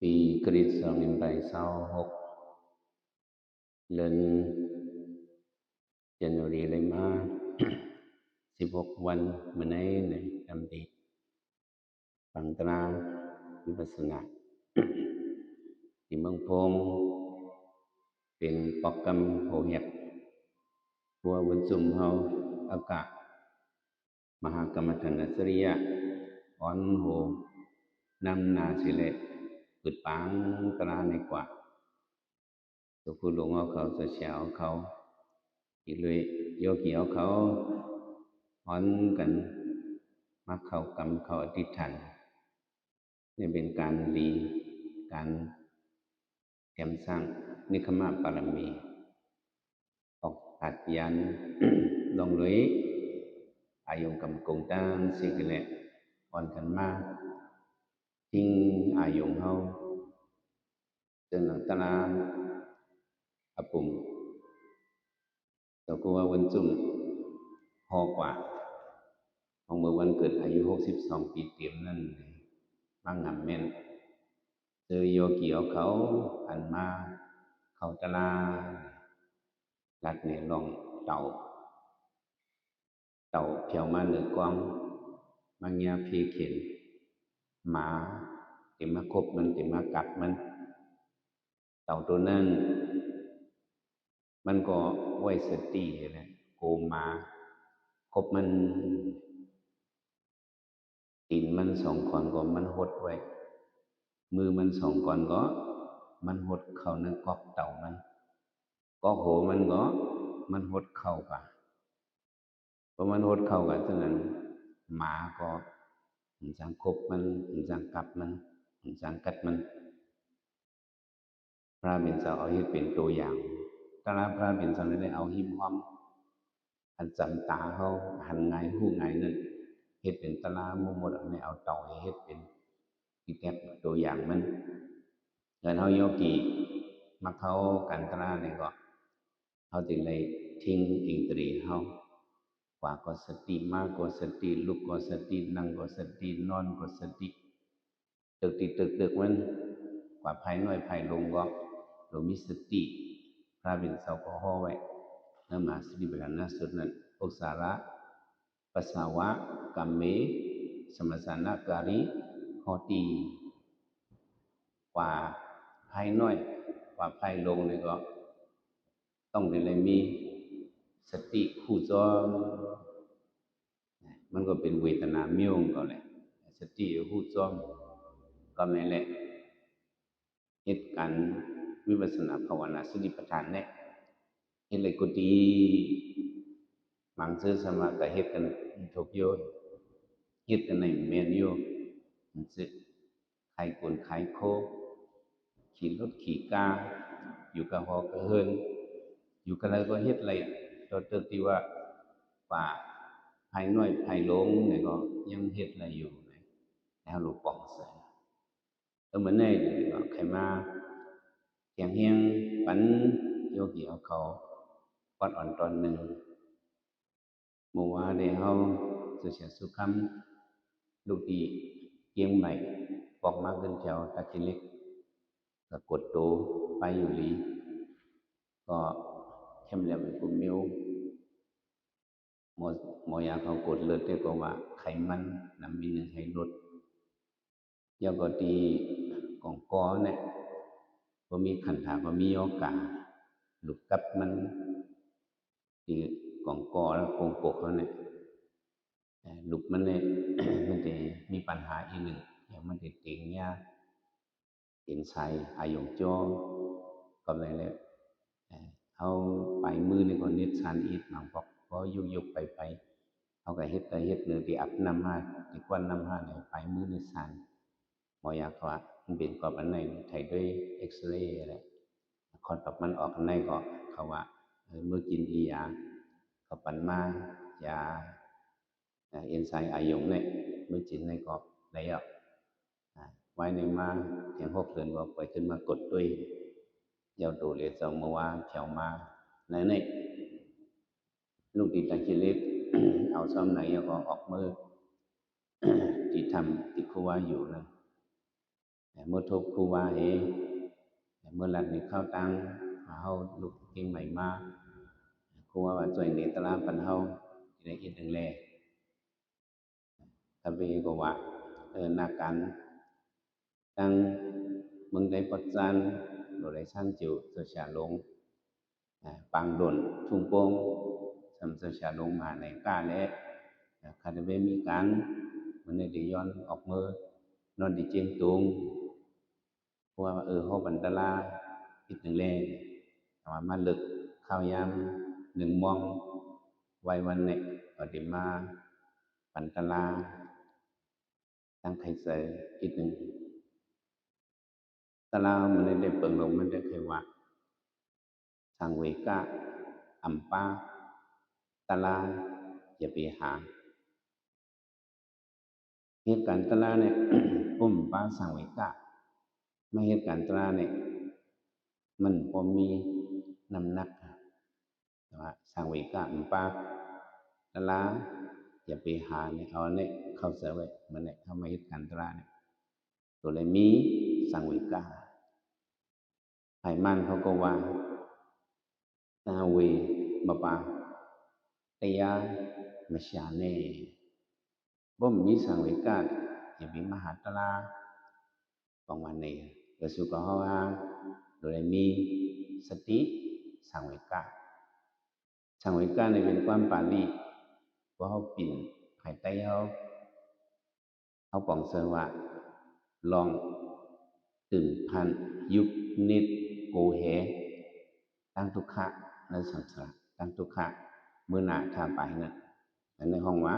ປີຄຣິສສອງພັນຊາວຫົກ ເດືອນຈັນວາຣີໄລ່ມາສິບຫົກວັນ ມື້ໃນ ໃນກຳທີ່ຟັງຕາລາວິປັດສະນາທີ່ເມືອງໂພງ ເປັນໂປຣແກຣມໂຮແຮກ ຄົວບຸນຊຸມເຮົາ ອາກາ ມະຫາກຳມະຖານອັດສະລິຍະ ອ່ອນໂຮ ນຳໜ້າສິແລະ ເປີດປາງຕາລາໃນກວ່າ ຕົວຄູຫຼວງເຮົາເຂົາ ເຈົ້າຊາວເຮົາເຂົາ ອີກດ້ວຍໂຍກີເຮົາເຂົາ ອ່ອນກັນມາເຂົ້າກຳເຂົ້າອະທິຖານ ນີ້ເປັນການດີ ການແຖມສ້າງນິກຂະມະບາລະມີ ອອກອາດຍານລ່ວງເລີຍອາຍຸກຳກົງຕ່າງສິກແລະ ອ່ອນກັນມາ ຈິງອາຍຸເຮົາ ເຊິ່ງອັງຕະລາອາປຸງ ເຈົ້າຄູວາບຸນຊຸມ ຫໍກວ່າ ຂອງເມື່ອວັນເກີດອາຍຸຫົກສິບສອງປີເຕັມນັ້ນ ມາງາມແມ່ນ ເຈີໂຍກີເອົາເຂົາ ອັນມາເຂົ້າຕະລາ ລັດໃນຮ່ອງເຕົາ ເຕົາພຽວມາເໜືອກອງ ມາຫຍ້າເພເຂັນ ໝາເຕັມມາຄົບມັນ ເຕັມມາກັດມັນ ເຕົາໂຕນັ້ນ ມັນກໍໄວ້ສະຕິຫັ້ນແຫຼະ ໂກມາຄົບມັນ ຕີນມັນສອງກອນກໍມັນຫົດໄວ້ ມືມັນສອງກອນກໍມັນຫົດເຂົ້າໃນກອກເຕົາມັນ ກອກຫົວມັນກໍມັນຫົດເຂົ້າກະ ເພາະມັນຫົດເຂົ້າກະ ສະນັ້ນ ໝາກໍມັນຈັ່ງຄົບມັນ ມັນຈັ່ງກັດມັນ ມັນຈັ່ງກັດມັນ. ພະເປັນເຈົ້າເອົາເຮັດເປັນຕົວຢ່າງ ຕາລາພະເປັນເຈົ້າໄດ້ເອົາຫິມຫ້ອມ ອັນຈຳຕາເຮົາຫັນງ່າຍຮູ້ງ່າຍນັ້ນ ເຮັດເປັນຕາລາໝົດໆ ອັນນີ້ເອົາເຕົາໃຫ້ເຮັດເປັນທີ່ແຕກຕົວຢ່າງມັນ ເຮືອນເຮົາໂຍກີ ມາເຂົ້າກັນຕາລານີ້ກໍ ເຮົາຈຶ່ງໄດ້ຖິ້ມອິນຕຣີເຮົາ ຂວາກໍສະຕິ ມາກໍສະຕິ ລຸກກໍສະຕິ ນັ່ງກໍສະຕິ ນອນກໍສະຕິ ຕຶກຕິກຕຶກຕຶກມັນ ກວ່າພາຍນ້ອຍພາຍຫຼວງກໍ ໂດຍມີສະຕິ ພະເປັນເຈົ້າກໍຫໍ້ໄວ້ ໃນມະຫາສະຕິປັດຖານນະສູດນັ້ນ ອຸດສາລະ ປັດສາວະ ກຳເມ ສະມະສານະກາລິ ຫໍຕິ ກວ່າພາຍນ້ອຍ ກວ່າພາຍຫຼວງນີ້ກໍ ຕ້ອງໄດ້ມີສະຕິຮູ້ຈ້ອມ ມັນກໍເປັນເວທະນາມີຂອງເຂົາແຫຼະ ສະຕິຮູ້ຈ້ອມ ກໍແມ່ນແຫຼະ ເຮັດການວິປັດສະນາພາວະນາສະຕິປັດຖານແຫຼະ ເຮັດແລ້ວກໍດີ ບາງເທື່ອສາມາດກໍເຮັດກັນທຸກຢູ່ ເຮັດກັນໃນແມ່ນຢູ່ ມັນຊິ ຂາຍກົນຂາຍໂຄ ຂີ່ລົດຂີ່ກາ ຢູ່ກະຫໍກະເຮືອນ ຢູ່ກະໃດກໍເຮັດໄດ້ ຕົວເຕີກທີ່ວ່າ ວ່າພາຍນ້ອຍພາຍຫຼວງນີ້ກໍຍັງເຮັດໄດ້ຢູ່ ແລ້ວລົງປ່ອງໃສ່ ເອີ ມື້ນີ້ກໍໃຫ້ມາແຈງແຮງປັນໂຍກີເອົາເຂົ້າ ກ່ອນອອນຕອນໜຶ່ງ ເມື່ອວານນີ້ເຮົາ ສຸເສຍສຸຄຳ ລູກທີ່ກຽງໃໝ່ ອອກມາຂຶ້ນແຖວຕາຂີ້ເຫຼັກ ກະກົດໂຕໄປຢູ່ຫຼີ ກໍເຂັ້ມແຫຼມເປັນຜູ້ມີ ໝໍ ໝໍຢາເຂົາກວດເລືອດແລ້ວກໍວ່າໄຂມັນນຳມີໜຶ່ງໃຫ້ລົດ ແລ້ວກໍທີ່ກອງກໍແຫຼະ ບໍ່ມີຄັນຖາກໍມີໂຍກາ ລູກກັບມັນ ທີ່ກອງກໍແລະກົງປົກເຮົານີ້ ເອີ ລຸກມັນນີ້ ມັນຈະມີປັນຫາອີກໜຶ່ງ ຢ່າງມັນຈະເຕັງຍາ ເອັນໄຊອາຍົງຈໍ ກໍແມ່ນແຫຼະ ເອີ ເຮົາປາຍມືນີ້ກໍເນັດຊານອີກ ບາງພວກ ພໍຍຸກໆໄປໆ ເຮົາກໍເຮັດ ກໍເຮັດເໜືອທີ່ອາບນ້ຳມາ ທີ່ກວດນ້ຳມານີ້ ປາຍມືນີ້ຊານ ໝໍຢາເຂົາວ່າ ມັນເປັນກອບອັນໃນ ໄຖດ້ວຍເອັກສະເຣແຫຼະ ຄອນປັບມັນອອກອັນໃນກໍ ເຂົາວ່າ ເອີ ມື້ກິນອີຢາ ເຂົາປັນມາ ຢາ ເອີ ເອັນໄຊອາຍົງນີ້ ມື້ກິນໃນກໍໄດ້ແລ້ວ ອາ ໄວ້ໃນມາ ແຮງຫົກເດືອນກໍໄປຂຶ້ນມາກົດຕຸ້ຍ ຢາວໂຕເລເຈົ້າເມື່ອວານແຖວມາ ໃນນີ້ ລູກຕິດຕາກິເລດ ເອົາຊ້ຳໃນ ແລ້ວກໍອອກມື ທີ່ຖ້ຳທີ່ຄູວາຢູ່ນັ້ນ ເມື່ອທົບຄູວາເອ ເມື່ອລັດນີ້ເຂົ້າຕັ້ງ ເຮົາລຸກກຽງໃໝ່ມາ ຄູວາວ່າຊ່ວຍເນຕະລາປັນເຮົາໄດ້ອີກໜຶ່ງແລ. ກະເວກໍວ່າ ເອີ ນາການ ຕັ້ງເມືອງໄດປອກຈານ ໂດໄດ້ສ້າງຈິວ ເຈົ້າຊາຫຼົງ ອາ ປາງດົນ ທຸງໂປ່ງ ສຳເຈົ້າຊາຫຼົງມະຫານາຍກາແລະ ອາ ຄາດວ່າມີການ ມື້ນີ້ໄດ້ຍ້ອນອອກເມືອນອນທີ່ຈຽງຕຸງ ເພາະວ່າ ເອີ ເຮົາບັນຕະລາອີກໜຶ່ງແລ ແຕ່ວ່າມາເລິກຂ່າວຍາມໜຶ່ງໂມງ ໄວວັນນີ້ກໍໄດ້ມາບັນຕະລາ ຕັ້ງໄຄເຊີອີກໜຶ່ງ ຕະລາມື້ນີ້ໄດ້ເບິ່ງລົງ ມັນໄດ້ໄຄວ່າ ສັງເວກະ ອຳປາ ຕະລາ ຢ່າໄປຫາ ເຮັດການຕະລານີ້ ອຳປາ ສັງເວກະ ມາເຮັດການຕະລານີ້ ມັນບໍ່ມີນ້ຳໜັກ ແຕ່ວ່າສັງເວກະ ອຳປາ ຕະລາ ຢ່າໄປຫານີ້ ເອົາອັນນີ້ເຂົ້າໃຈໄວ້ ມື້ນີ້ເຮົາມາເຮັດການຕະລານີ້ ໂຕໄລມີ ສັງເວກະ ພາຍມ່ານເຂົາກໍວ່າ ນາເວ ມະປາ ຕະຍາ ມະຊາເນ ບໍ່ມີສັງເວກະ ຢ່າໄປມະຫາຕະລາ ປະມານນີ້ ແລະ ສຸກະຫາ ໂດໄລມີ ສະຕິ ສັງເວກະ ສັງເວກະນີ້ເປັນຄວາມປາລີ ພວກເຮົາປິ່ນພາຍໃຕ້ເຮົາ ເຮົາປອງເຊີງວ່າ ລອງຕື່ນພັນ ຍຸບນິດ ໂກເຮ ຕັ້ງທຸກຂະໃນສັງສາລະ ຕັ້ງທຸກຂະມື້ໜ້າຖ້າໄປນັ້ນ ອັນນີ້ຮ້ອງວ່າ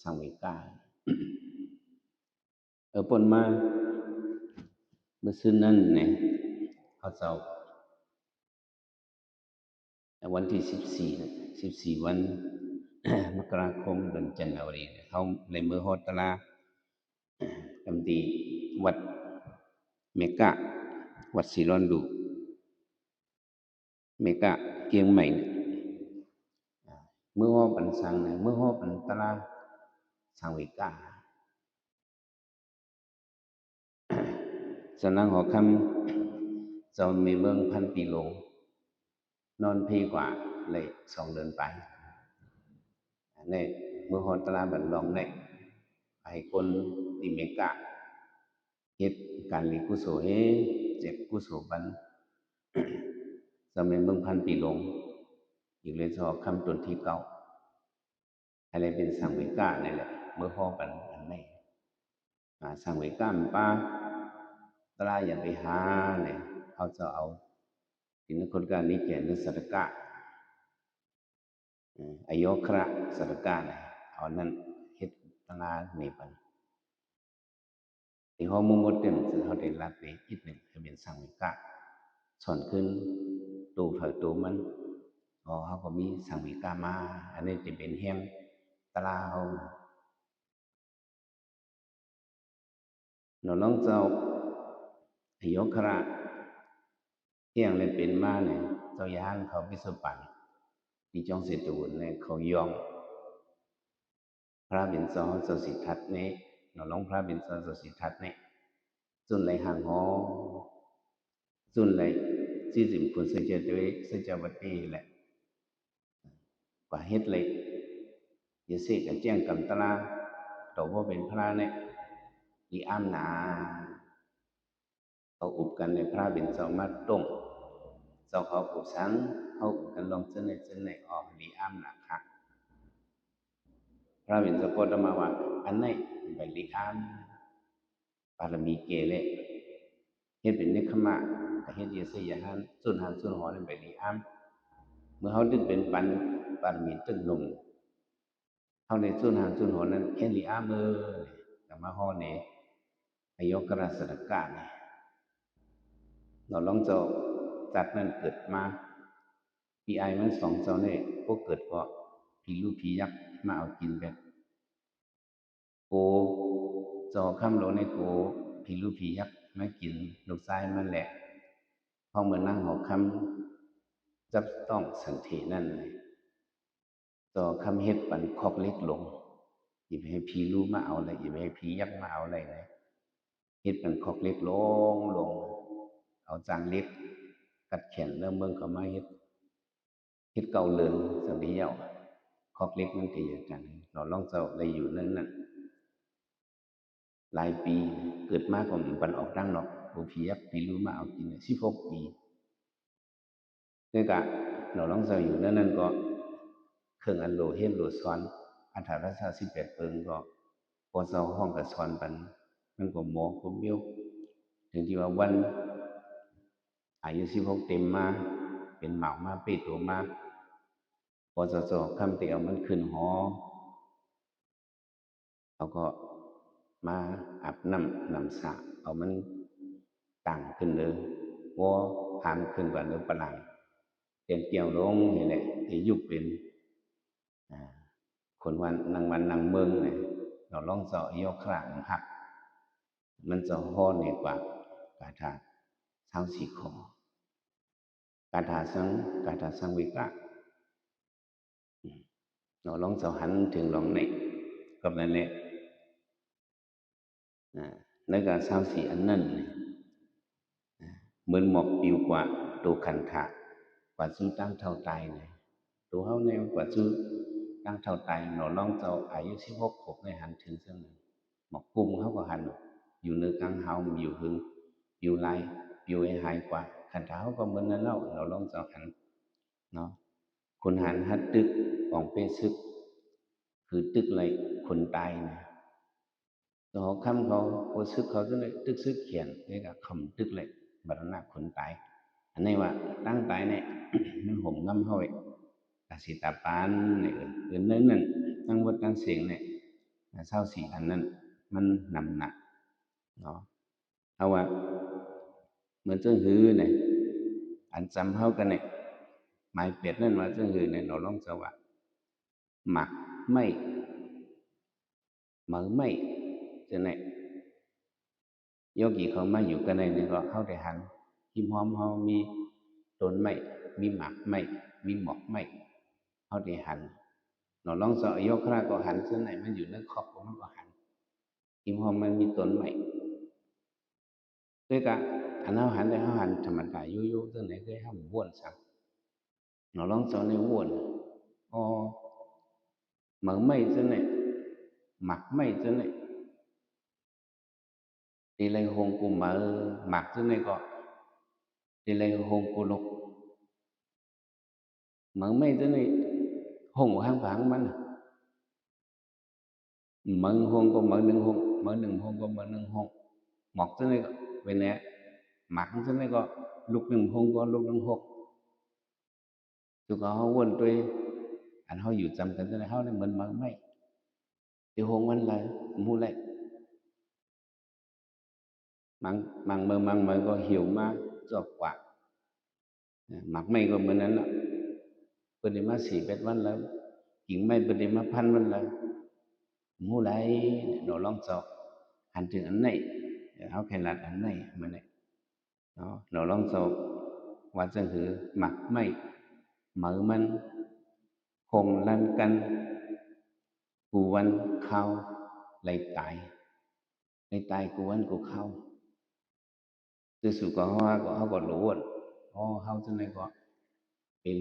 ສັງເວກະ ເອີ ປົນມາ ມື້ຊືນນັ້ນແຫຼະ ເຮົາເຈົ້າ ວັນທີສິບສີ່ ສິບສີ່ວັນ ມະກະລາຄົມ ເດືອນຈັນຍາວາຣີ ເຮົາໄດ້ເມືອຮອດຕະລາ ອຳທີ່ວັດເມກະ ວັດສີລອນດູ ເມກະ ກຽງໃໝ່ ເມືອຮອດບັນສັງ ເມືອຮອດບັນຕະລາ ສັງເວກະ ສະນາງຫໍຄຳ ເຈົ້າແມ່ເມືອງພັນປີຫຼົງ ນອນເພກວ່າໄດ້ສອງເດືອນປາຍ ອັນນີ້ເມືອຮອດຕະລາບັນລອງແນະ ໃຫ້ຄົນທີ່ເມກະ ເຮັດການດີກຸສົນ ເຮັດແຈກກຸສົນບັນ ເຈົ້າແມ່ເມືອງພັນປີຫຼົງ ອີກເລີຍເຈົ້າຄຳຕົນທີເກົ້າ ອັນນີ້ເປັນສັງເວກະນີ້ແຫຼະ ເມືອຮອດບັນອັນນີ້ ອາ ສັງເວກະ ອຳປາ ຕະລາ ຢ່າໄປຫານີ້ ເຮົາຈະເອົາ ເປັນຄົນການນີ້ແກ່ນສະຕະກະ ອາ ອາໂຍຄະລະ ສະຕະກະນີ້ ເອົານັ້ນເຮັດຕະລານີ້ໄປ ທີ່ເຮົາໝົດເຕັມ ຄືເຮົາໄດ້ລັດໄປອີກໜຶ່ງ ໃຫ້ເປັນສັງເວກະ ສອນຄືນໂຕໃຜໂຕມັນ ເຮົາກໍມີສັງເວກະມາ ອັນນີ້ຈະເປັນແຮງຕະລາເຮົາ ເນາະ ນ້ອງເຈົ້າ ອາໂຍຄະລະ ທີ່ຍັງໄດ້ເປັນມານີ້ ເຈົ້າຢ້ານເຂົາພິສະປັນ ທີ່ຈອງເສດຕະວຸນນີ້ ເຂົາຍ້ອງ ພະເປັນເຈົ້າເຈົ້າສິທັດນີ້ ເນາະ ລອງພະເປັນເຈົ້າເຈົ້າສິທັດນີ້ ຈຸນໄລຫາງຫໍ ຈຸນໄລ ຊິຈິມຄຸນ ເສຈະເຕ ເສຈະວະຕີແຫຼະ ກວ່າເຮັດໄລ ຢາເສກະແຈ້ງກຳຕະລາ ໂຕບໍ່ເປັນພະແນ່ ລີອາມນາ ເຂົາອຸບກັນໃນພະເປັນເຈົ້າມາຕົງ ເຈົ້າເຂົາອຸບສັງ ເຮົາອຸບກັນລອງເຈີນໃນເຈີນໃນອອກລີອາມນາຄະ ພະເປັນເຈົ້າກໍຕະມາວ່າ ອັນໃນໃບລີອາມ ບາລະມີແກ່ແລ້ວ ເຮັດເປັນເນກຂະມະ ກະເຮັດເຢຍເຊຍຍາຫັ້ນ ສູນຫານສູນຫໍໃນໃບລີອາມ ເມື່ອເຮົາດຶກເປັນປັນ ບາລະມີຕຶກໜຸ່ມ ເຮົາໄດ້ສູນຫານສູນຫໍນັ້ນ ເຮັດລີອາມເອີຍ ກະມາຮອດໃນ ອາໂຍຄະລະສະຕະກະນີ້ ເນາະ ລອງເຈົ້າຈັກນັ້ນເກີດມາ ປີອາຍມັນສອງເຈົ້ານີ້ ພວກເກີດເພາະຜີລູຜີຍັກມາເອົາກິນແບບ ໂກ ເຈົ້າຄຳໂລໃນໂກ ຜີລູຜີຍັກມາກິນລູກຊາຍມັນແຫຼະ ເພາະເມື່ອນາງຫໍຄຳຈັບຕ້ອງສັນເຖນັ້ນ ເຈົ້າຄຳເຮັດປັນຄອກເຫຼັກລົງ ຢ່າໄປໃຫ້ຜີລູມາເອົາເລີຍ ຢ່າໄປໃຫ້ຜີຍັກມາເອົາເລີຍນະ. ເຮັດເປັນຄອກເຫຼັກໂລ່ງໆ ເອົາຈານເຫຼັກກັດແຂນເລີ່ມເບິ່ງເຂົ້າມາເຮັດ ເຮັດເກົ້າເລີນ ສ່ຳດຽວ ຄອກເຫຼັກມັນກະຢາກກັນ. ຫຼໍ່ຫຼວງເຈົ້າໄດ້ຢູ່ເນີນນັ້ນຫຼາຍປີ ເກີດມາກໍບໍ່ປັນອອກດັງດອກ ບໍ່ຜີຍັກຜີລືມາເອົາກິນ ສິບຫົກປີ. ແລ້ວກະ ຫຼໍ່ຫຼວງເຈົ້າຢູ່ເນີນນັ້ນກໍ ເຄື່ອງອັນໂຫຼເຮັດໂຫຼສອນ ອັດຖະລາຊາສິບແປດເປິງກໍ ພໍ່ເຈົ້າຮ້ອງກະສອນປັນ ມັນກໍໝໍກວມເບວ ເຖິງທີ່ວ່າວັນອາຍຸສິບຫົກເຕັມມາ ເປັນໝາວມາ ເປ້ໂຕມາ ພໍ່ເຈົ້າເຈົ້າຄຳໄດ້ເອົາມັນຂຶ້ນຫໍ ເຂົາກໍມາອາບນ້ຳນຳສະ ເອົາມັນຕັ້ງຂຶ້ນເລີຍ ວໍພາມຂຶ້ນວ່າເລີປະລາງ ແຕ່ນແກ້ວລົງນີ້ແຫຼະ ໄດ້ຍຸບເປັນ ອາ ຄົນວັນ ນາງວັນນາງເມືອງນີ້ ຫຼໍ່ຫຼວງເຈົ້າອະໂຍຄະລາດຮັກ ມັນເຈົ້າຮ້ອນນີ້ກວ່າກາຖາຊາວສີ່ຂໍ້. ກາຖາສັງ ກາຖາສັງເວກະ ເນາະ ຫຼວງເຈົ້າຫັນເຖິງຫຼວງໃນ ກັບນັ້ນແຫຼະ ອາ ໃນການຊາວສີ່ອັນນັ້ນ ອາ ເໝືອນໝອກປິວກວ່າໂຕຂັນທະ ກວ່າສູ່ຕາງເຖົ້າຕາຍນີ້ ໂຕເຮົານີ້ກວ່າສູ່ຕາງເຖົ້າຕາຍ ເນາະ ຫຼວງເຈົ້າອາຍຸສິບຫົກຂວບໄດ້ຫັນເຖິງເຊິ່ງນັ້ນ ໝອກກຸ້ມເຮົາກໍຫັນ ຢູ່ເໜືອກາງເຮົາ ມັນຢູ່ຫຶງ ປິວຫຼາຍ ປິວໃຫ້ຫາຍກວ່າ ຂັນທະເຮົາກໍເໝືອນນັ້ນເນາະ ເນາະ ຫຼວງເຈົ້າຫັນເນາະ ຂຸນຫານຮັດຕຶກ ອອງເປຊຶກ ຄືຕຶກໄລ່ຄົນຕາຍນະ ຕົວເຮົາຄຳເຂົາ ໂຄຊຶກເຂົາຈັ່ງໃດ ຕຶກຊຶກຂຽນ ແລ້ວກໍຄຳຕຶກໄລ່ບັນດາຄົນຕາຍ ອັນນີ້ວ່າຕາງຕາຍນີ້ ມັນໂຫມງຳເຮົາໄວ້ ກະສິຕາປານນີ້ ເອີ້ນ ເອີ້ນນັ້ນ ທັງໝົດທັງເສັງນີ້ ຊາວສີ່ອັນນັ້ນ ມັນນຳໜ້າເນາະ ເຮົາວ່າ ເໝືອນຈັ່ງຫືນີ້ ອັນຈຳເຮົາກັນນີ້ ໝາຍແປດນັ້ນວ່າຈັ່ງຫືນີ້ ເນາະ ຫຼວງເຈົ້າວ່າ ໝາກໄມ້ ເໝີໄມ້ ຈັ່ງໃດ ໂຍກີເຂົາມາຢູ່ກັນໃນນີ້ກໍ ເຮົາໄດ້ຫັນ ຮິມຮ່ອມເຮົາມີຕົ້ນໄມ້ ມີໝາກໄມ້ ມີໝອກໄມ້ ເຮົາໄດ້ຫັນເນາະ ຫຼວງເຈົ້າອະໂຍຄະລາດກໍຫັນ ສ່ວນໃຫຍ່ມັນຢູ່ໃນຄອກຂອງມັນກໍຫັນ ຮິມຮ່ອມມັນມີຕົ້ນໄມ້ ຄືກະ ອັນເຮົາຫັນໄດ້ ເຮົາຫັນທຳມະດາຢູ່ໆ ຈັ່ງໃດຄືເຮົາບໍ່ວົນຊ້ຳ ເນາະ ຫຼວງເຈົ້າໄດ້ວົນ ອໍ ເໝີໄມ້ ຈັ່ງໃດ ໝາກໄມ້ ຈັ່ງໃດ ທີ່ໄລ່ໂຮງກູເໝີ ໝາກ ຈັ່ງໃດກໍ ທີ່ໄລ່ໂຮງກູລົກ ເໝີໄມ້ ຈັ່ງໃດ ໂຮງຫາງພາງມັນ ເໝີໂຮງກໍເໝີໜຶ່ງໂຮງ ເໝີໜຶ່ງໂຮງກໍເໝີໜຶ່ງໂຮງ ໝອກ ຈັ່ງໃດກໍເປັນແນວ ໝາກ ຈັ່ງໃດກໍລຸກໜຶ່ງໂຮງກໍລຸກໜຶ່ງໂຮງ ສຸກເຮົາວົນໂດຍ ອັນເຮົາຢູ່ຈຳກັນ ຈັ່ງໃດເຮົານີ້ເໝືອນໝາກໄມ້ ຊິໂຮງວັນໃດ ບໍ່ຮູ້ແຫຼະ ບາງ ບາງເໝີ ບາງເໝີກໍຫິວມາຈອກກວ່າ ໝາກໄມ້ກໍເໝືອນນັ້ນລະ ເພິ່ນໄດ້ມາສີເບັດວັນແລ້ວ ກິ່ງໄມ້ເພິ່ນໄດ້ມາພັນວັນແລ້ວ ຮູ້ໄດ້ເນາະ ຫຼວງເຈົ້າ ຫັນເຖິງອັນໃດ ເຮົາແຄ່ລັດອັນໃດ ມື້ນີ້ເນາະ ເນາະ ຫຼວງເຈົ້າວ່າຈັ່ງຫື ໝາກໄມ້ ເໝີມັນ ຄົງລັນກັນ ກູວັນຄາວ ໄລ່ຕາຍ ໄລ່ຕາຍກູວັນກູຄາວ ຊື່ໆ ກໍເຮົາ ເຮົາກໍໂລດ ອໍ ເຮົາຈັ່ງໃດກໍເປັນ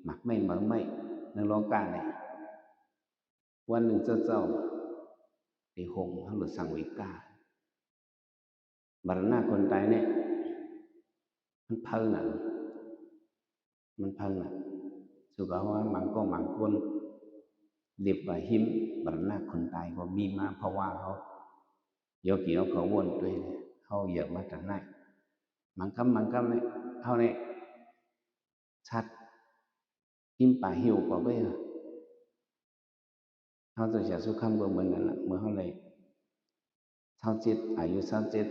ໝາກໄມ້ເໝີໄມ້ ໃນໂລການີ້ ວັນໜຶ່ງເຈົ້າ ເຈົ້າໄດ້ໂຮງ ເຮົາໂລດສັງເວກາ ມະລະນະຄົນຕາຍນີ້ ມັນເພີງນະ ມັນເພີງນະ ສຸກເຮົາວ່າ ບາງກໍບາງຄົນ ເລັບວ່າຫິມ ມະລະນະຄົນຕາຍກໍມີມາພະວາເຮົາ ໂຍກີເຮົາກໍວົນໂດຍ ເຮົາຢາກມາຕານາຍ ບາງຄຳ ບາງຄຳນີ້ ເຮົານີ້ ສັດ ກິນປາຫິວກໍໄປ ເຮົາເຈົ້າເສຍສຸຄຳກໍເໝືອນນັ້ນລະ ເມື່ອເຮົາໄດ້ຊາວເຈັດ ອາຍຸຊາວເຈັດ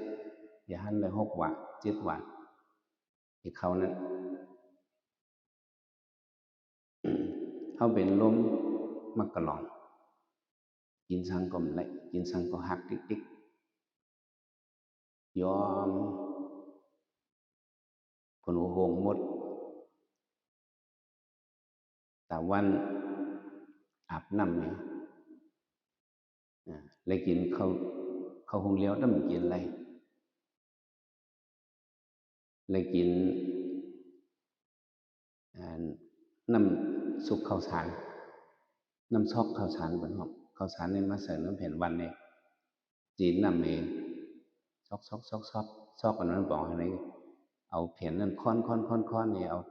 ຢ່າຫັນໄດ້ຫົກວາ ເຈັດວາ ທີ່ເຂົ້ານັ້ນ ເຮົາເປັນລົມມັກກະຫຼອງ ກິນສັງກໍບໍ່ໄດ້ ກິນສັງກໍຫັກຕິກໆ ຍອມ ຄົນຫົວໂຮງໝົດ ຕາວັນອາບນ້ຳນີ້ ອາ ແລະກິນເຂົ້າ ເຂົ້າໂຮງລຽວ ແຕ່ມັນກິນໄດ້ ໄດ້ກິນ ອັນ ນ້ຳຊຸບເຂົ້າສານ ນ້ຳຊອກເຂົ້າສານເພິ່ນເນາະ ເຂົ້າສານນີ້ມາໃສ່ນ້ຳແຜ່ນວັນນີ້ ຈີນນ້ຳເມ ຊອກໆໆໆ ຊອກອັນນັ້ນບອກໃຫ້ ເອົາແຜ່ນນັ້ນຄ້ອນໆໆໆນີ້ ເອົາ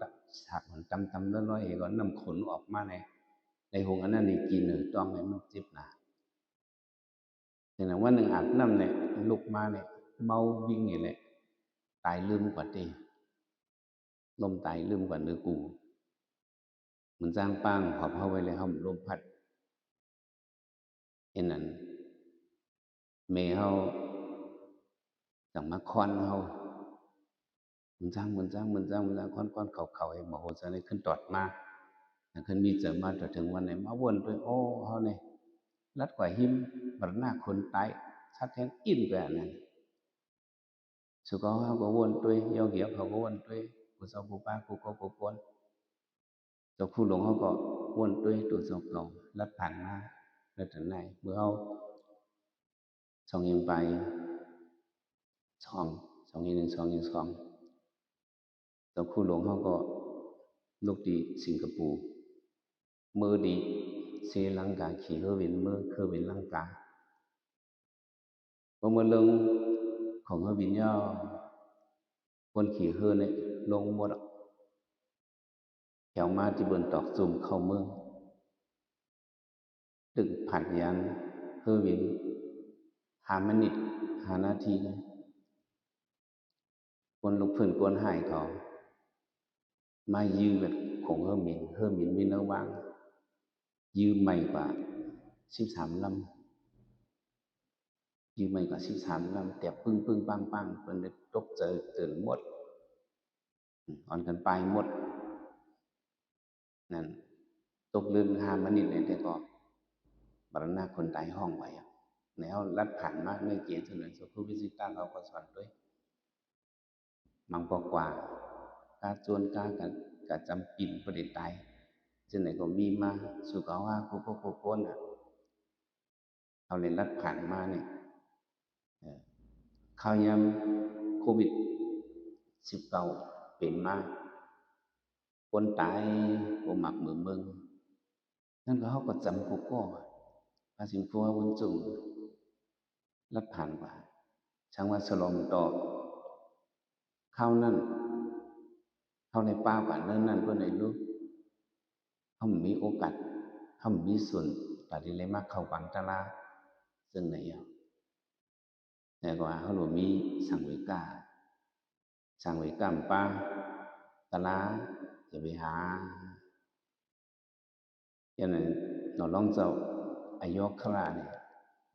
ສາກມັນຕຳໆ ລອຍໆ ໃຫ້ກໍນ້ຳຂົນອອກມາແດ່ ໄດ້ຫົງອັນນັ້ນນີ້ກິນ ຕ້ອງໃຫ້ມັນຈິບນະ. ເຫັນວ່າໜຶ່ງອາບນ້ຳນີ້ ລຸກມານີ້ ເມົາວິ່ງນີ້ແຫຼະ ຕາຍລືມກວ່າຕິ ລົ້ມຕາຍລືມກວ່າເນີກູ ມັນຈ້າງປາງຫອບເຮົາໄວ້ແລ້ວ ເຮົາລົມພັດ ເຫັນນັ້ນ ແມ່ເຮົາຈັ່ງມາຄ້ອນເຮົາ ມັນຈ້າງ ມັນຈ້າງ ມັນຈ້າງ ມັນຈ້າງ ຄ້ອນໆ ເຂົ້າໆ ໃຫ້ໝໍໂຫສານີ້ຂຶ້ນຕອດມາ ຂຶ້ນມີເຈີມາ ເຖິງວັນນີ້ມາວົນຕົວ ໂອ້ ເຮົານີ້ລັດກວ່າຫິມ ບັດໜ້າຄົນຕາຍ ສັດແທງອິນໄປອັນນັ້ນ ສຸກເຮົາກໍວົນຕົວ ຢອກຢຽກເຂົາກໍວົນຕົວ ຜູ້ເຖົ້າຜູ້ປາ ຜູ້ກໍຜູ້ຄົນ ເຈົ້າຄູຫຼວງເຮົາກໍວົນຕົວ ຕົວເຈົ້າເກົ່າ ລັດຜ່ານມາ ລັດອັນໃນ ເມື່ອເຮົາ ສອງເຮງໄປ ສອງ ສອງເຮງໜຶ່ງ ສອງເຮງສອງ ເຈົ້າຄູຫຼວງເຮົາກໍລຸກທີ່ສິງກະປູ ເມືອທີ່ສີລັງກາ ຂີ່ເຮືອບິນເມືອ ເຮືອບິນລັງກາ ພໍເມືອລົງຂອງເຮືອບິນແລ້ວ ຄົນຂີ່ເຮືອນີ້ລົງໝົດ ແຖວມາທີ່ເບິ່ນຕອກຈຸ່ມເຂົ້າເມືອງ ຕຶກຜ່ານຍານເຮືອບິນຫ້າມະນິດ ຫ້ານາທີ ຄົນລຸກຟື້ນຄົນຫາຍເຂົາມາຢື້ແບບຂອງເຮືອບິນ ເຮືອບິນມີແນວວ່າງ ຢື້ໃໝ່ກວ່າສິບສາມລຳ ຢື້ໃໝ່ກວ່າສິບສາມລຳ ແຕກປຶ້ງໆ ປັ້ງໆ ເພິ່ນໄດ້ຕົກໃຈຕື່ນໝົດ ອອນກັນປາຍໝົດ ນັ້ນ ຕົກລື່ນຫ້າມະນິດນີ້ແຕ່ກໍ ບັນດາຄົນຕາຍຮ້ອງໄຫວ ໃນເຮົາລັດຜ່ານມາໃນເກນສ່ວນນັ້ນ ໂສໂຄວິຊິຕາເຮົາກໍສອນດ້ວຍ ມັງກອກກວ່າ ກາໂຈນກາກະ ກະຈຳປິ່ນບໍ່ໄດ້ຕາຍ ຈັ່ງໃດກໍມີມາ ສຸກເຮົາຫາຄູ່ຄົນນະ ເຮົາໄດ້ລັດຜ່ານມານີ້ ເອີ ຄາວຍາມໂຄວິດສິບເກົ້າເປັນມາ ຄົນຕາຍບໍ່ມັກມືເບິ່ງ ນັ້ນກໍເຮົາກໍຈຳກົກກໍ ພະສິງຄົວບຸນຈຸງລັດຜ່ານວ່າ ຊ່າງວ່າສະຫຼອງຕໍ່ ຄາວນັ້ນ ເຮົາໄດ້ປາກວ່າເນີນນັ້ນເພິ່ນໄດ້ລຸ ເຮົາມີໂອກາດ ເຮົາມີສ່ວນ ຕາທີ່ໄດ້ມາເຂົ້າບັງຕະລາ ເຊິ່ງໃນ ແຕ່ວ່າເຮົາບໍ່ມີສັງເວກາ ສັງເວກາມປາ ຕະລາ ຈະໄປຫາ ຢ່າງນັ້ນ ໜໍ່ລອງເຈົ້າ ອາຍຸຂະລານີ້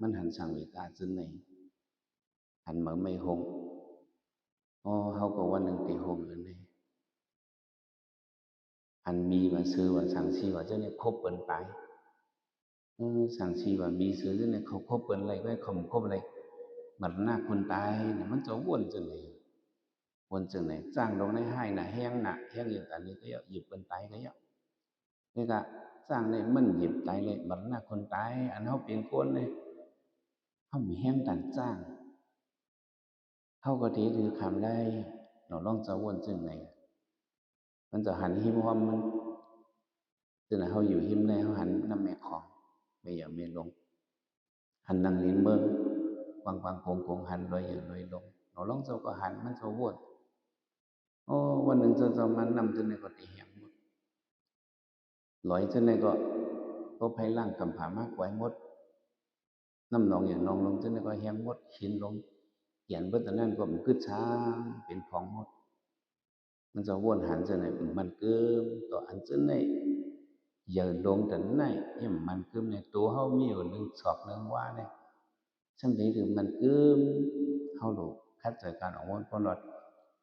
ມັນຫັນສັງເວກາຈະໄດ້ ອັນມາໄມ້ຫົງ ອໍ ເຮົາກໍວ່າໜຶ່ງເຕຫົງອັນນີ້ ອັນມີວ່າຊື່ວ່າສັງສີວ່າເຈົ້ານີ້ຄົບເພິ່ນຕາຍ ເອີ ສັງສີວ່າມີຊື່ເຈົ້ານີ້ເຂົາຄົບເພິ່ນໄລ່ໄວ້ ເຂົາບໍ່ຄົບໄລ່ ບັດນາຄົນຕາຍນີ້ມັນຈະວົນຈັ່ງໃດ ວົນຈັ່ງໃດ ຈ້າງດອກໃນຮ້າຍນະ ແຮງນະ ແຮງຢູ່ຕານນີ້ກໍເຍາະ ຢິບເພິ່ນຕາຍກໍເຍາະ ນີ້ກະຈ້າງນີ້ມັນຢິບຕາຍເລີຍ ບັດນາຄົນຕາຍ ອັນເຮົາເປັນຄົນນີ້ ເຮົາມີແຮງຕ້ານຈ້າງ ເຮົາກໍຖືຖືຄຳໄດ້ ເນາະ ລອງຈະວົນຈັ່ງໃດ ມັນຈະຫັນຫິມຫ້ອມມັນ ຄືເຮົາຢູ່ຫິມໃນ ເຮົາຫັນນ້ຳແມ່ຂອງ ແມ່ໃຫຍ່ແມ່ຫຼວງ ຫັນນາງລິນເມືອງ ກວ້າງໆໂກງໆ ຫັນລອຍເຫື່ອລອຍລົງ ເນາະ ລອງເຈົ້າກໍຫັນ ມັນຈະວົນ ໂອ້ ວັນໜຶ່ງເຈົ້າ ເຈົ້າມາ ນ້ຳຈັ່ງໃດກໍຕິແຫ້ງໝົດ ລອຍຈັ່ງໃດກໍ ກໍໄພລ້າງກຳພາມາກວາຍໝົດ ນ້ຳໜອງຫຍັງໜອງລົງຈັ່ງໃດກໍແຫ້ງໝົດ ຫີນລົງກຽນເບິດ ອັນນັ້ນກໍມັນຄືຊ້າງເປັນຜອງໝົດ ມັນຈະວົນຫັນຈັ່ງໃດ ມັນກຶມ ໂຕອັນຈັ່ງໃດ ໃຫຍ່ລົງຈັ່ງໃດ ຍາມມັນກຶມໃນໂຕເຮົາມີຢູ່ໜຶ່ງສອກໜຶ່ງວານີ້ ຊ່ຳໃດຄືມັນກຶມ ເຮົາໂລດຂັດໃຈການອອກມາ ພໍລອດ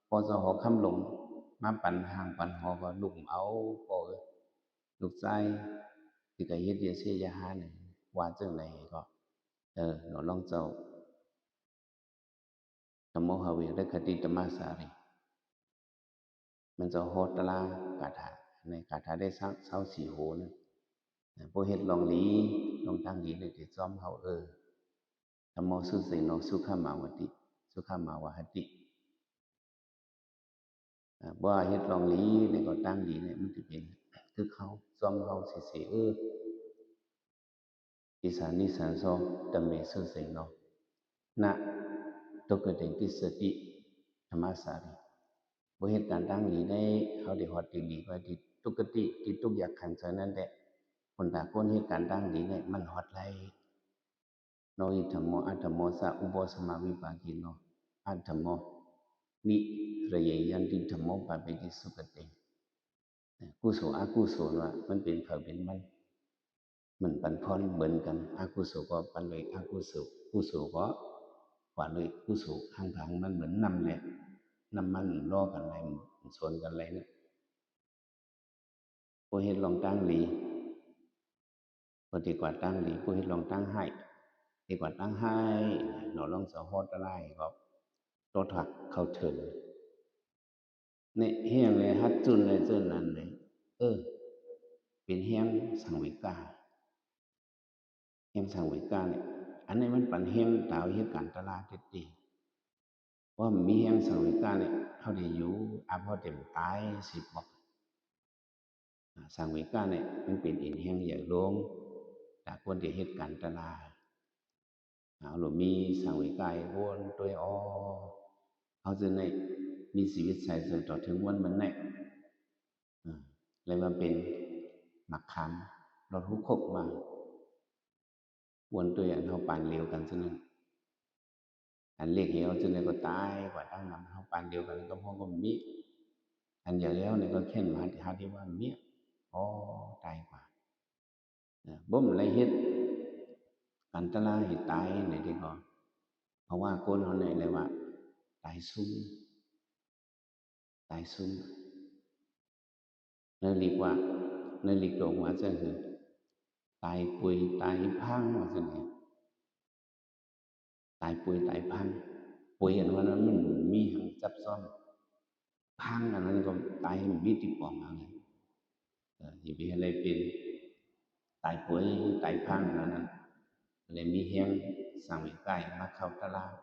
ພໍເຈົ້າຫໍຄຳຫຼົງມາປັນຮ່າງປັນຫໍກໍລຸກເອົາ ພໍ່ເອີຍ ລູກຊາຍ ທີ່ກະເຮັດຢ່າເຊຢ່າຫານີ້ ວ່າຈັ່ງໃດກໍ ເອີ ເນາະ ລອງເຈົ້າ ທຳໂມ ຫະເວ ແລະ ຄະຕິຕະມະສາລີ ມັນຈະໂຫຕະລາກາຖາ ໃນກາຖາໄດ້ຊາວສີ່ໂຫນະ ຜູ້ເຮັດລອງດີ ລອງທາງດີໄດ້ຕິຊອມເຮົາ ເອີ ທຳໂມ ສຸເສໂນ ສຸຂະມາວະຕິ ສຸຂະມາວະຫະຕິ. ບໍ່ເຮັດລ່ອງຫຼີນີ້ກໍ ຕາງຫຼີນີ້ມັນຈະເປັນຄືເຮົາ ຊອມເຮົາຊື່ໆ ເອີ Isānisañño dhammesu señño, na duggatiṃ gacchati dhammasārathi. ບໍ່ເຮັດການທາງດີໄດ້ ເຮົາໄດ້ຮອດທີ່ດີກວ່າທີ່ທຸກຄະຕິ ທີ່ທຸກຢາກຂັນເທົ່ານັ້ນແຫຼະ. ຄົນຕາຄົນເຮັດການທາງດີໄດ້ ມັນຮອດໄດ້. No hi dhammo adhammo ca upasamavipākino, adhammo niraye yanti dhammo pāpeti sugatiṃ. ກຸສົນອະກຸສົນວ່າມັນເປັນໃຜເປັນມັນ ມັນປັນພອນເໝືອນກັນ ອະກຸສົນກໍປັນດ້ວຍອະກຸສົນ ກຸສົນກໍປະດ້ວຍກຸສົນ ທາງທາງມັນເໝືອນນ້ຳແຫຼະ ນ້ຳມັນຫຼໍ່ກັນໄຫຼ ມັນສວນກັນໄຫຼນະ. ຜູ້ເຮັດລ່ອງທາງດີ ກໍດີກວ່າທາງດີ ຜູ້ເຮັດລ່ອງທາງຮ້າຍ ດີກວ່າທາງຮ້າຍເນາະ. ລອງສະເພາະຕະຫຼາຍກໍຕົກທັກເຂົ້າເຖິງ ແນະແຮງແລະຮັດຈຸນແລະເຈີນນັ້ນເລີຍ ເອີ ເປັນແຮງສັງເວກາ ແຮງສັງເວການີ້ ອັນນີ້ມັນປັນແຮງຕາເຮັດການຕະຫຼາດເຕັດຕີ ເພາະມີແຮງສັງເວການີ້ ເຮົາໄດ້ຢູ່ ອາ ພໍເຕັມຕາຍສິບອອກ. ອາ ສັງເວການີ້ມັນເປັນເອັນແຮງໃຫຍ່ຫຼວງ ຕາຄົນທີ່ເຮັດການຕະຫຼາດ ເຮົາລະມີສັງເວກາວົນຕົວ ອໍ ເຮົາຈະໄດ້ມີຊີວິດໃຊ້ເຊິ່ງຕໍ່ເຖິງວັນມັນແນະ ເອີ ເລີຍວ່າເປັນໝາກຂາມລອດຫູຄົກມາ ວົນຕົວ ອັນເຮົາປານລຽວກັນຊັ້ນນັ້ນ ອັນເລັກແຮວຈັ່ງໃດກໍຕາຍກວ່າຕັ້ງນຳ ເຮົາປານດຽວກັນກໍພໍກໍມີ ອັນໃຫຍ່ແລ້ວນີ້ກໍແຂນມາຫາທີ່ວ່າມີ ອໍ ຕາຍກວ່າ ເອີ ບໍ່ແມ່ນໄດ້ເຮັດການຕະລາໃຫ້ຕາຍໃດເດ້ກໍ ເພາະວ່າຄົນເຮົານີ້ເອີ້ນວ່າຕາຍຊຸ່ມ ຕາຍຊຸ່ມ ໃນຫຼີກວ່າ ໃນຫຼີກຕົງວ່າຈັ່ງຊີ້ ຕາຍປຸຍຕາຍພັງວ່າຊັ້ນເດ ຕາຍປຸຍຕາຍພັງ ປຸຍອັນວ່ານັ້ນມັນມີຫຍັງຊັບຊ້ອນ ພັງອັນນັ້ນກໍຕາຍໃຫ້ມີຕິປອງເອົາ ເອີ ຊິໄປເຮັດໃຫ້ເປັນຕາຍປຸຍຕາຍພັງອັນນັ້ນ ແລະມີແຮງສັງເວກາມາເຂົ້າຕະລາດ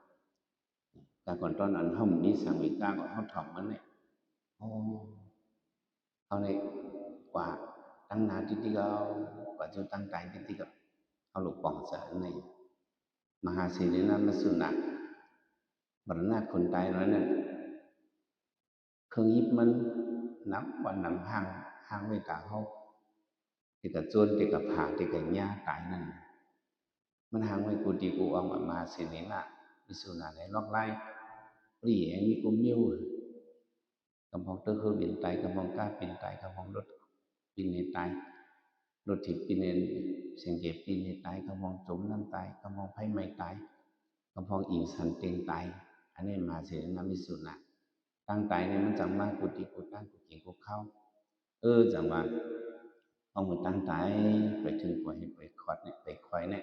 ການກ່ອນຕອນນັ້ນເຮົາມີສັງເວກາກໍເຮົາຖອມມັນແຫຼະ ໂອ້ ເຮົານີ້ກວ່າຕັ້ງໜ້າຕິດຕິກາ ກວ່າຈະຕັ້ງຕາຍຕິດຕິກາ ເຮົາລຸກປ່ອງສະອັນນີ້ ມະຫາເສນນະມະສຸນະ ມະລະນະຄົນຕາຍນັ້ນ ເຄື່ອງຫຍິບມັນໜັກກວ່າໜັງຫ້າງ ຫ້າງໄວ້ຕາເຮົາ ແຕ່ກະໂຈນ ແຕ່ກະຜາ ແຕ່ກະຫຍ້າຕາຍນັ້ນ ມັນຫ້າງໄວ້ກູຕີກູອອງວ່າ ມະຫາເສນນະມະສຸນະ ໃນລອກລາຍ ປຣີແອງມີກູມິວ ກຳພອງເຕີເຄີບິນຕາຍ ກຳພອງກ້າປິ່ນຕາຍ ກຳພອງລົດປິ່ນໃຫ້ຕາຍ ລົດຖີບປິ່ນໃຫ້ ແສງເກປິນໃຫ້ຕາຍ ກຳພອງຈົມນ້ຳຕາຍ ກຳພອງໄຟໄໝ້ຕາຍ ກຳພອງອີງສັນເຕັງຕາຍ ອັນນີ້ມະຫາເສນນະມະສຸນະ ຕັ້ງຕາຍນີ້ມັນຈັ່ງມາກູຕີກູຕາງກູກິນກູເຂົ້າ ເອີ ຈັ່ງວ່າເຮົາເມື່ອຕັ້ງຕາຍໄປເຖິງກວ່າເຮັດໄປຄອດນີ້ ໄປຄອຍນີ້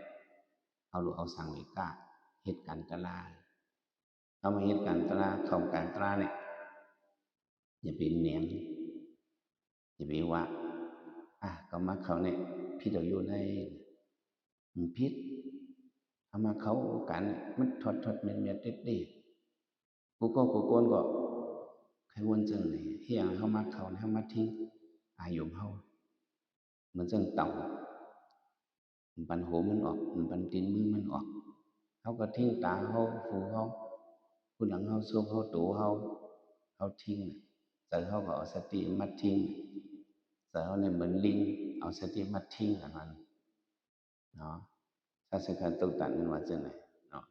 ເຮົາລຸກເອົາສັງເວກາເຮັດການຕະລາ ເຮົາມາເຮັດການຕະລາ ເຂົ້າການຕະລານີ້ ຢ່າໄປແໜງ ຢ່າໄປວ່າ ອາ ກໍມາເຂົ້ານີ້ຜິດເອົາຢູ່ໃນ ມັນຜິດ ເຮົາມາເຂົ້າກັນ ມັນຖອດໆແມ່ນໆເຕັດໆ ຜູ້ເກົ່າຜູ້ກ່ອນກໍໃຫ້ວນຈັ່ງໃດ ເຮັດຫຍັງເຮົາມາເຂົ້າ ເຮົາມາທິງອາຍຸມເຮົາ ມັນຈັ່ງເຕົາ ມັນປັນຫົວມັນອອກ ມັນປັນຕີນມືມັນອອກ ເຮົາກໍທິງຕາເຮົາ ຫູເຮົາ ຜູ້ຫຼັງເຮົາ ສົບເຮົາ ໂຕເຮົາ ເຮົາທິງ ໃຈເຮົາກໍເອົາສະຕິມັດທິງ ໃຈເຮົານີ້ເໝືອນລິງ ເອົາສະຕິມັດທິງອັນນັ້ນ ເນາະ ສາສະກະຕຸກຕັນເພິ່ນວ່າຈັ່ງໃດເນາະ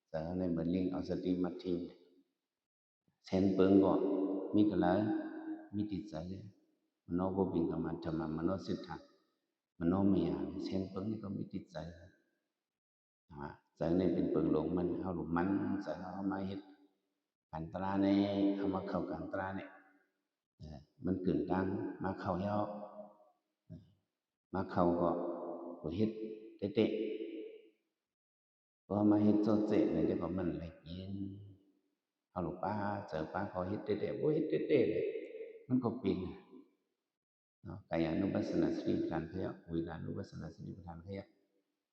ໃຈເຮົານີ້ເໝືອນລິງ ເອົາສະຕິມັດທິງ ແສນເປິງກໍມີກະລາ ມີຕິດໃຈ ມະໂນປຸບພິງຄະມະ ທຳມະມະໂນເສດຖາ ມະໂນມະຍາ ແສນເປິງນີ້ກໍມີຕິດໃຈ ນະ ໃຈນີ້ເປັນເປິງຫຼວງມັນ ເຮົາຫຼູມມັນໃຈ ເຮົາມາເຮັດການຕະລານີ້ ເຮົາມາເຂົ້າການຕະລານີ້ ເອີ ມັນກຶງກາງ ມາເຂົ້າແລ້ວ ເອີ ມາເຂົ້າກໍບໍ່ເຮັດເຕະໆ ເພາະມາເຮັດໂຈະເຈະນີ້ ດຽວກໍມັນໄດ້ກິນ ເຮົາຫຼູປາ ໃຈປາ ເຂົາເຮັດເຕະໆ ບໍ່ເຮັດເຕະໆ ມັນກໍເປັນ ເນາະ ກາຍານຸປັດສະນາສະຕິປະທານຂະຍະ ເວທະນານຸປັດສະນາສະຕິປະທານຂະຍະ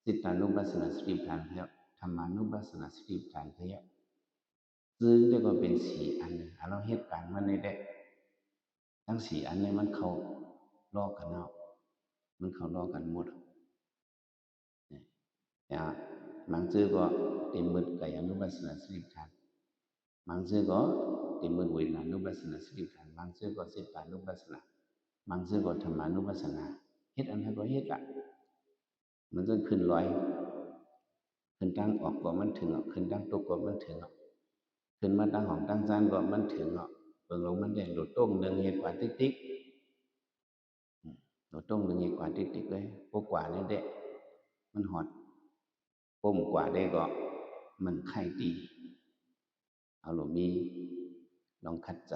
ຈິດຕານຸປັດສະນາສະຕິປະທານຂະຍະ ທຳມານຸປັດສະນາສະຕິປະທານຂະຍະ ຊຶ່ງໄດ້ກໍເປັນສີ່ອັນ ອັນເຮົາເຮັດການມານີ້ແຫຼະ ທັງສີ່ອັນນີ້ມັນເຂົ້າລໍ້ກັນເນາະ ມັນເຂົ້າລໍ້ກັນໝົດ. ຍາ ບາງຊື່ກໍເຕັມໝົດກາຍານຸປັດສະນາສະຕິປັດຖານ, ບາງຊື່ກໍເຕັມໝົດເວທະນານຸປັດສະນາສະຕິປັດຖານ, ບາງຊື່ກໍຈິດຕານຸປັດສະນາ, ບາງຊື່ກໍທຳມານຸປັດສະນາ. ເຮັດອັນໃດກໍເຮັດລະ ມັນຈະຂຶ້ນລອຍ, ຂຶ້ນທາງອອກກໍມັນເຖິງເນາະ, ຂຶ້ນທາງຕົກກໍມັນເຖິງເນາະ, ຂຶ້ນມາທາງຫ້ອງທາງຊານກໍມັນເຖິງເນາະ. ເບິ່ງລົງມັນແດ່ ໂດດໂຕ້ງໜຶ່ງເຮັດກວາດຕິກໆ ອືມ ໂດດໂຕ້ງໜຶ່ງເຮັດກວາດຕິກໆເລີຍ. ບໍ່ກວາດນີ້ແດ່ ມັນຮອດ, ກົ້ມກວາດໄດ້ກໍມັນໄຄຕີ. ເຮົາໂລດມີລອງຂັດໃຈ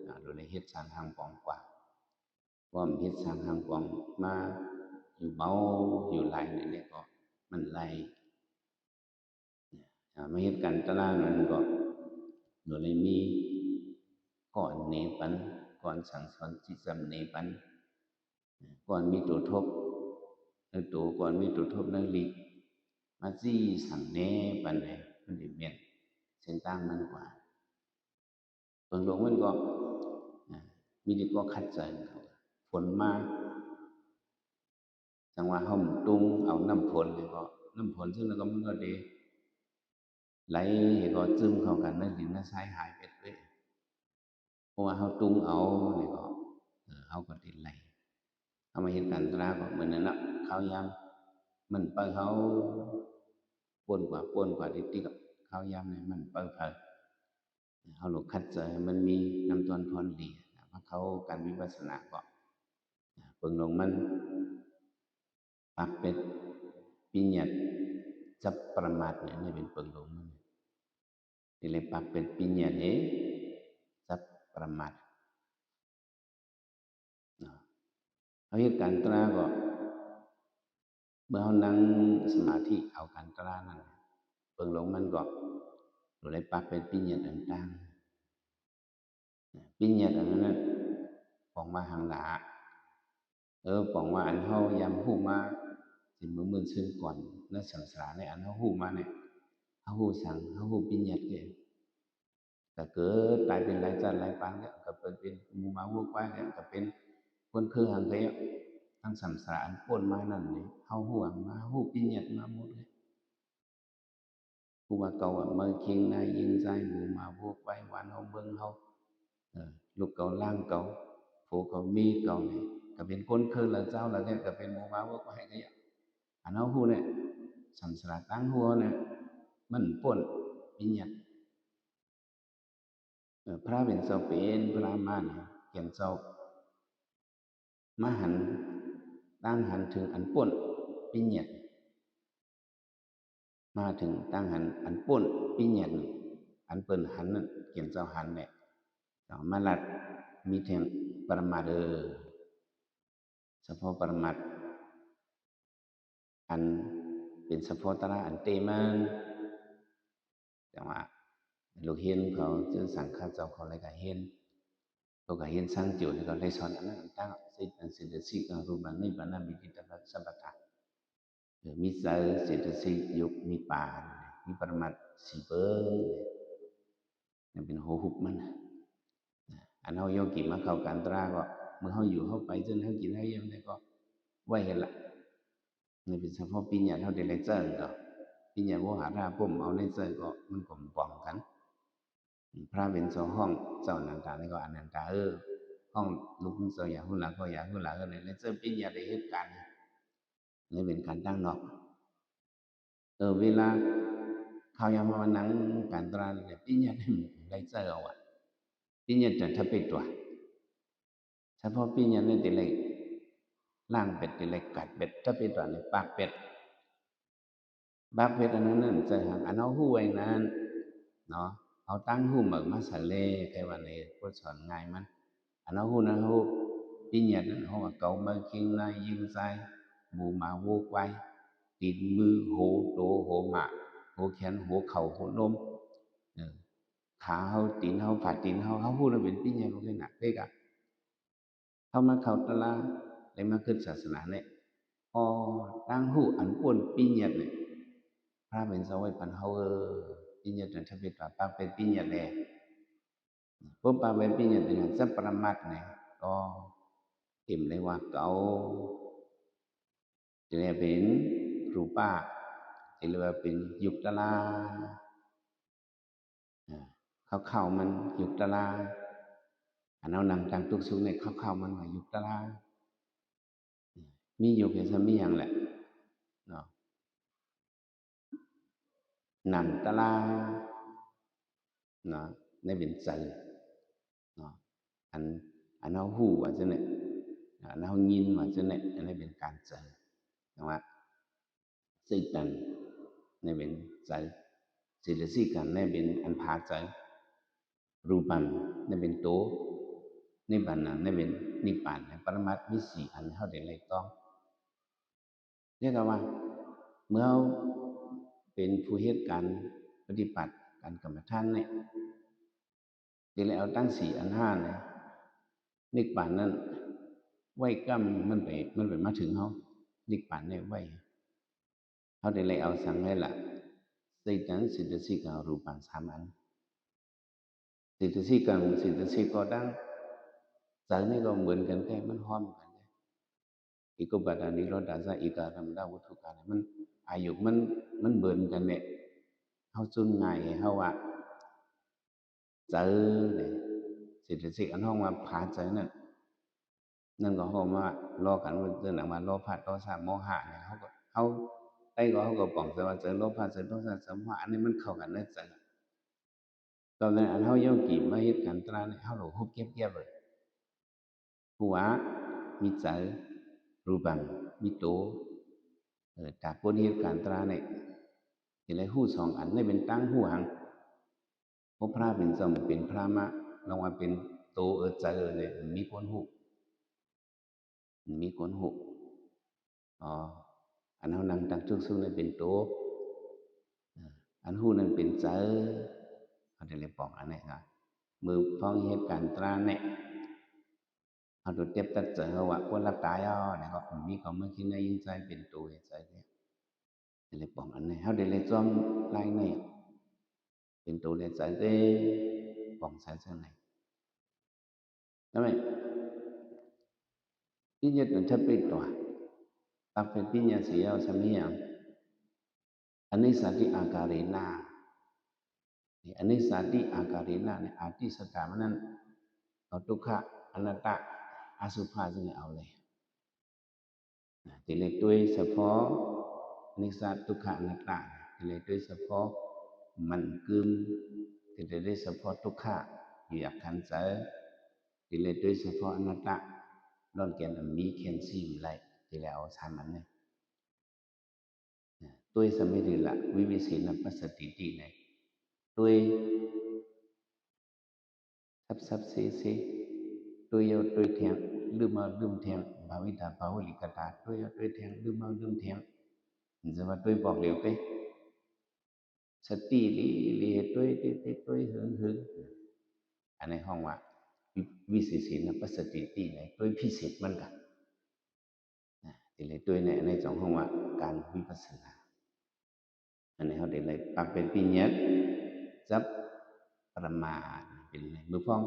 ອາ ໂລດໄດ້ເຮັດສ້າງຮ່າງກອງກວ່າ ພ້ອມເຮັດສ້າງຮ່າງກອງມາຢູ່ເບົາຢູ່ຫຼາຍນີ້ແຫຼະ ກໍມັນໄລ່ ອາ ມາເຮັດການຕະລາງນັ້ນກໍໂລດໄດ້ມີກ້ອນເນປັນ, ກ້ອນສັ່ງສອນຈິດຈຳເນປັນ. ກ່ອນມີໂຕທົບໃນໂຕ, ກ່ອນມີໂຕທົບໃນລິ, ມາຊີ້ສັງເນປັນໃຫ້ມັນໄດ້ແມ່ນເສັ້ນທາງມັນກວ່າ. ເບິ່ງລົງມັນກໍ ອາ ມີແຕ່ກໍຂັດໃຈເຂົາ, ຝົນມາ ຈັ່ງວ່າເຮົາຕຸ້ງເອົານ້ຳຝົນນີ້ກໍ, ນ້ຳຝົນເຊິ່ງນັ້ນກໍມັນກໍໄດ້ໄຫຼ ກໍຊຶມເຂົ້າກັນໃນດິນໃນຊາຍ ຫາຍເປັດເລີຍ. ເພາະວ່າເຮົາຕຸ້ງເອົານີ້ກໍ ເອີ ເຮົາກໍຕິດໄຫຼ. ເຮົາມາເຮັດການຕະລາງກໍເໝືອນນັ້ນເນາະ, ຄາວຍາມມັນໄປ ເຮົາປ້ນກວ່າ ປ້ນກວ່າຕິດໆ ຄາວຍາມນີ້ມັນໄປ ເຮົາໂລດຂັດໃຈໃຫ້ມັນມີນ້ຳຕົ້ນພອນດີ. ມາເຂົ້າການວິປັດສະນາກໍ ເບິ່ງລົງມັນ ປັກເປັດປິນຍັດ ຈັບປະມາດນີ້ ນີ້ເປັນເບິ່ງລົງມັນ ທີ່ເລີຍປັກເປັດປິນຍັດເອ ຈັບປະມາດເນາະ. ເຮົາເຮັດການຕະລາງກໍ ເມື່ອເຮົານັ່ງສະມາທິເອົາການຕະລາງນັ້ນ ເບິ່ງລົງມັນກໍໂລດໄດ້ປັກເປັດປິນຍັດຕ່າງໆ. ປິນຍັດອັນນັ້ນນະ ປອງວ່າຫຍັງລະ? ເອີ ປອງວ່າອັນເຮົາຍາມຮູ້ມາ ຊິມື້ມື່ນຊື່ນກ່ອນໃນສັງສາລານີ້ ອັນເຮົາຮູ້ມານີ້ ເຮົາຮູ້ສັງ? ເຮົາຮູ້ປິນຍັດເດ້. ກະເກີດຕາຍເປັນຫຼາຍຊາດຫຼາຍປາງແລ້ວ ກະເປັນ ເປັນໝູໝາວັວຄວາຍແລ້ວ ກະເປັນຄົນຄືຫຍັງແລ້ວ. ທັງສັງສາລາອັນປົນມານັ້ນນີ້ ເຮົາຮູ້ຫຍັງມາ? ຮູ້ປິນຍັດມາໝົດເລີຍ. ຜູ້ວ່າເກົ່າວ່າ ໝາເຄັງ ນາຍຍິງຊາຍ ໝູໝາວັວຄວາຍ ບ້ານເຮົາເມືອງເຮົາ ເອີ ລູກເກົ່າຫຼານເກົ່າ ຜົວເກົ່າເມຍເກົ່ານີ້ ກະເປັນຄົນເຄີນລະເຈົ້າລະແທ້ ກະເປັນໝູໝາວັວຄວາຍກະຢ່າ. ອັນເຮົາຮູ້ນີ້ ສັງສາລາຕັ້ງຮູ້ນີ້ ມັນປົນປິນຍັດ. ເອີ ພະເປັນເຈົ້າເປັນພະມານີ້ ແກ່ນເຈົ້າມາຫັນ ຕັ້ງຫັນເຖິງອັນປົນປິນຍັດ ມາເຖິງຕັ້ງຫັນອັນປົນປິນຍັດນີ້ ອັນເພິ່ນຫັນນັ້ນ ແກ່ນເຈົ້າຫັນແຫຼະ ມາລັດມີແຕ່ປະມາດເດີ. ສະເພາະປະມາດ ອັນເປັນສະເພາະຕະລາງອັນເຕມັນ ຈັ່ງວ່າລູກເຫັນເຂົາ ເຈີສັງຄະເຈົ້າເຂົາ ແລ້ວກະເຫັນ ເຂົາກະເຫັນສັງໂຈ ແລ້ວກະໄດ້ສອນອັນນັ້ນອັນຕ່າງ ເສດ ອັນເສດຖະສິດ ອະຮູປັງ ນິບານາ ວິຈິກິດສະປະທານ ເອີ ມີໃຈ ເສດຖະສິດ ຍົກ ມີປານ ມີປະມາດສີ່ເບິ່ງ ນັ້ນເປັນຫົວຮຸບມັນ. ອັນເຮົາໂຍກີມາເຂົ້າການຕະລາງກໍ ເມື່ອເຮົາຢູ່ເຮົາໄປ ເຊິ່ງເຮົາກິນເຮົາຢຽມໄດ້ກໍໄວ້ຫັ້ນລະ. ນີ້ເປັນສະເພາະປິນຍັດເຮົາໄດ້ໃນໃຈກໍ ປິນຍັດໂວຫາລະປົມເອົາໃນໃຈກໍ ມັນກໍບໍ່ປ້ອງກັນ. ພະເປັນເຈົ້າຮ້ອງເຈົ້າອະນັນຕານີ້ກໍ ອະນັນຕາເອີ ຮ້ອງລູກເຈົ້າຢາກຮູ້ລະ ກໍຢາກຮູ້ລະ ກໍໄດ້ໃນໃຈປິນຍັດໄດ້ເຮັດການ ນີ້ເປັນການຕັ້ງນອກ. ເອີ ເວລາຄາວຍາມເຮົາມານັ່ງການຕະລາງນີ້ ປິນຍັດໄດ້ໃນໃຈເອົາອະ ປິນຍັດຈະທະເປຕົວ ສະເພາະປິນຍັດນີ້ຕິເລກ ລ້າງເປັດ ຕິເລກ ກັດເປັດ ທະເປຕົວ ນີ້ປາກເປັດ ປາກເປັດອັນນັ້ນ ໃຈຫັນ ອັນເຮົາຮູ້ໄວ້ນັ້ນເນາະ ເຮົາຕັ້ງຮູ້ເໝີມາໃສ່ເລ ແຕ່ວ່າໃນບົດສອນງ່າຍມັນ ອັນເຮົາຮູ້ນັ້ນ ເຮົາປິນຍັດນັ້ນ ເຮົາວ່າເກົາ ມາເຄັງ ນາຍຍິງຊາຍ ໝູໝາ ໂວຄວາຍ ຕີນ ມື ໂຫ ໂຕ ໂຫມາກ ໂຫແຂນ ໂຫເຂົ່າ ໂຫນົມ ເອີ ຂາເຮົາ ຕີນເຮົາ ຝາຕີນເຮົາ ເຮົາຮູ້ນັ້ນເປັນປິນຍັດ ບໍ່ເຄີຍໜັກເດ້ກະ ເຮົາມາເຂົ້າຕະລາງ ໄດ້ມາຄຣິສຕະສາສະໜານີ້ ພໍຕັ້ງຮູ້ອັນປົນປິນຍັດນີ້ ພະເປັນເຈົ້າໄວ້ປັນເຮົາ ເອີ ປິນຍັດນັ້ນທະເປັດປາກ ປາກເປັດປິນຍັດແລ. ປຸບປະເວຍປີເນຍ ຈັບປະລະມັດນີ້ກໍເຕັມເລີຍວ່າເກົ່າ ຈະເລີຍເປັນຮູປະ ຈະເລີຍວ່າເປັນຍຸກຕະລາ ອາ ຄ່າວໆມັນຍຸກຕະລາ ອັນເຮົານັ່ງຕັ້ງທຸກສຸກນີ້ ຄ່າວໆມັນວ່າຍຸກຕະລາ ມີຢູ່ພຽງສ່ຳມີຫຍັງແຫຼະເນາະ ນັ່ງຕະລາເນາະ ນີ້ເປັນໃຈເນາະ ອັນ ອັນເຮົາຮູ້ວ່າຊັ້ນແຫຼະ ອັນເຮົາຍິນວ່າຊັ້ນແຫຼະ ອັນນີ້ເປັນການໃຈ ແຕ່ວ່າ ເສດຕັງ ນີ້ເປັນໃຈ ເສດຕະສິກັງ ນີ້ເປັນອັນພາໃຈ ຮູປັງ ນີ້ເປັນໂຕ ນິບານັງ ນີ້ເປັນນິບານ ປະລະມັດມີສີ່ອັນ ເຮົາໄດ້ໄລ່ຕ້ອງ ຮຽກວ່າ ເມື່ອເຮົາເປັນຜູ້ເຮັດການປະຕິບັດການກຳມະຖານນີ້ ຈະໄດ້ເອົາຕັ້ງສີ່ອັນຫ້ານີ້ ນິບານນັ້ນໄວກ່ຳ ມັນໄປ ມັນໄປມາເຖິງເຮົາ ນິບານໄດ້ໄວ ເຮົາຈະໄດ້ເອົາສັງໃຫ້ລະ ເສດຕັງ ເສດຕະສິກັງ ຮູປັງ ສາມອັນ ເສດຕະສິກັງ ເສດຕະສິກະຕັງ ໃຈນີ້ກໍເໝືອນກັນແທ້ ມັນພ້ອມກັນແທ້ ເອກະອຸປາດານນິໂຣດາສະ ເອກາກຳມະນະວັດຖຸກາ ມັນ ອາຍຸມັນ ມັນເໝືອນກັນແຫຼະ ເຮົາຈຸນງ່າຍ ເຮົາວ່າ ໃຈນີ້ ເສດຕະສິກ ອັນຮ້ອງວ່າພາໃຈນັ້ນ ນັ້ນກໍຮ້ອງວ່າລໍ້ກັນ ເອີ້ນວ່າໂລພະ ໂທສະ ໂມຫະນີ້ ເຮົາກໍ ເຮົາ ໃຕ້ກໍເຮົາກໍປອງໃຈວ່າໃຈໂລພະ ໃຈໂທສະ ໃຈໂມຫະ ອັນນີ້ມັນເຂົ້າກັນໃນໃຈ ຕອນນັ້ນອັນເຮົາໂຍກີມາເຮັດການຕາລານີ້ ເຮົາກໍຮຸບເກັບໆເລີຍ ຮູ້ວ່າມີໃຈ ຮູປັງ ມີໂຕ ເອີ ຕາກົນເຮັດການຕາລານີ້ ຈະໄດ້ຮູ້ສອງອັນ ນີ້ເປັນຕາງຮູ້ຫັງ ພວກພະເປັນເຈົ້າເປັນພະມາ ລອງວ່າເປັນໂຕ ເອີ ໃຈ ເອີ ນີ້ ມີຄົນຮູ້ ມີຄົນຮູ້ ອໍ ອັນເຮົານັ່ງຕັ້ງທຸກສຸກນີ້ເປັນໂຕ ອັນຮູ້ນັ້ນເປັນໃຈ ເຮົາຈະໄດ້ປອງອັນນີ້ນະ ມື້ພ້ອມເຮັດການຕາລານີ້ ເຮົາຕົວເຈັບຕັດໃຈ ເຮົາວ່າຄວນຫຼັບຕາເອົາ ແລ້ວກໍມີຄວາມເໝືອນຄິດໃນຍິງໃຈເປັນໂຕໃນໃຈ ຈະໄດ້ປອງອັນນີ້ ເຮົາຈະໄດ້ຈອມລາຍນີ້ ເປັນໂຕໃນໃຈເດ້ ປອງໃຈຈັ່ງໃດ ທຳໄມ ວິນຍາຕັນທະປິໂຕ ປັກເປັນປິນຍາສີເອົາສາມີຫຍັງ ອະນິສາຕິອາກາເຣນະ ອະນິສາຕິອາກາເຣນະ ອາຕິສະຖານະນັ້ນ ເອົາທຸກຂະ ອະນັດຕະ ອະສຸພະ ເຊິ່ງເອົາເລີຍ ຈະເລີຍໂດຍສະເພາະ ອະນິສາ ທຸກຂະ ອະນັດຕະ ຈະເລີຍໂດຍສະເພາະ ມັນກຶມ ຈະເລີຍໂດຍສະເພາະ ທຸກຂະ ຢູ່ຢາກຂັນໃຈ ຈະເລີຍໂດຍສະເພາະ ອະນັດຕະ ລ້ອນແກ່ນ ອຳມີ ແຄນຊີ ວິໄລ ຈະເລີຍເອົາສາມອັນນີ້ ໂຕຍສະເມທິລະ ວິວິເສນະ ປັດສະຕິຕິ ນີ້ ໂຕຍ ສັບສັບເຊເຊ ໂຕຍເຍົາໂຕຍແທງ ລືມເອົາລືມແທງ ພາວິຕາ ພາຫຸລິກະຕາ ໂຕຍເຍົາໂຕຍແທງ ລືມເອົາລືມແທງ ມັນຈະວ່າໂຕຍບອກຫຼຽວເກຍ ສະຕິຫຼີຫຼີ ໂຕຍຕິຕິ ໂຕຍຫຶງຫຶງ ອັນນີ້ຮ້ອງວ່າ ວິ ວິເສນະ ປັດສະຕິຕິ ໂຕຍພິເສດມັນກະ ອາ ຈະເລີຍໂຕຍໃນ ໃນສອງຫ້ອງວ່າການວິປັດສະນາ ອັນນີ້ເຮົາໄດ້ໄລ່ປັກເປັນປິນຍັດ ຈັບປະມາດເປັນໃນມືພອງ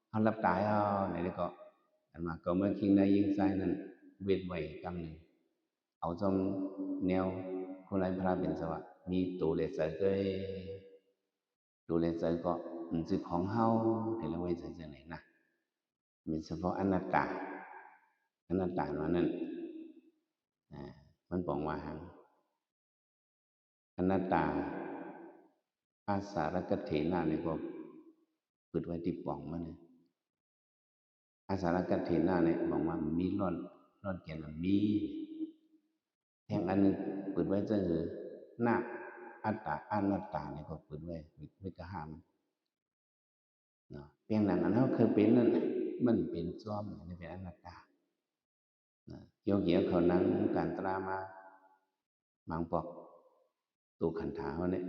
ເຮົາຫຼັບຕາເອົາໃນ ແລ້ວກໍອັນວ່າກໍເມື່ອຄິງໃນຍິງຊາຍນັ້ນ ເວັດໄວ້ກຳໜຶ່ງ ເອົາຊ່ອມແນວຜູ້ໄລພະເປັນສະວະ ມີໂຕແລະໃຈເກີຍ ໂຕແລະໃຈກໍມັນຊິຂອງເຮົາ ແຕ່ລະໄວ້ໃຈຈັ່ງໃດນະ ມີສະເພາະອະນັດຕາ ອະນັດຕາວ່ານັ້ນ ອາ ມັນປອງວ່າຫຍັງ ອະນັດຕາ ອາສາລະກະເຖນະນີ້ກໍປຶດໄວ້ທີ່ປອງມັນ ອາສາລະກະເຖນະນີ້ບອກວ່າມີລ້ອນ ລ້ອນແກ່ນມີ ແທງອັນໜຶ່ງປຶດໄວ້ຈັ່ງຄື ນະ ອັດຕາ ອະນັດຕານີ້ກໍປຶດໄວ້ ວິ ວິກະຫະມັນ ເນາະ ພຽງໜັງອັນເຮົາເຄີຍເປັນນັ້ນ ມັນເປັນຊອມ ອັນນີ້ເປັນອະນັດຕາ ນະ ໂຍກີເຂົານັ່ງການຕາລາມາ ບາງພວກ ໂຕຂັນທາເຮົານີ້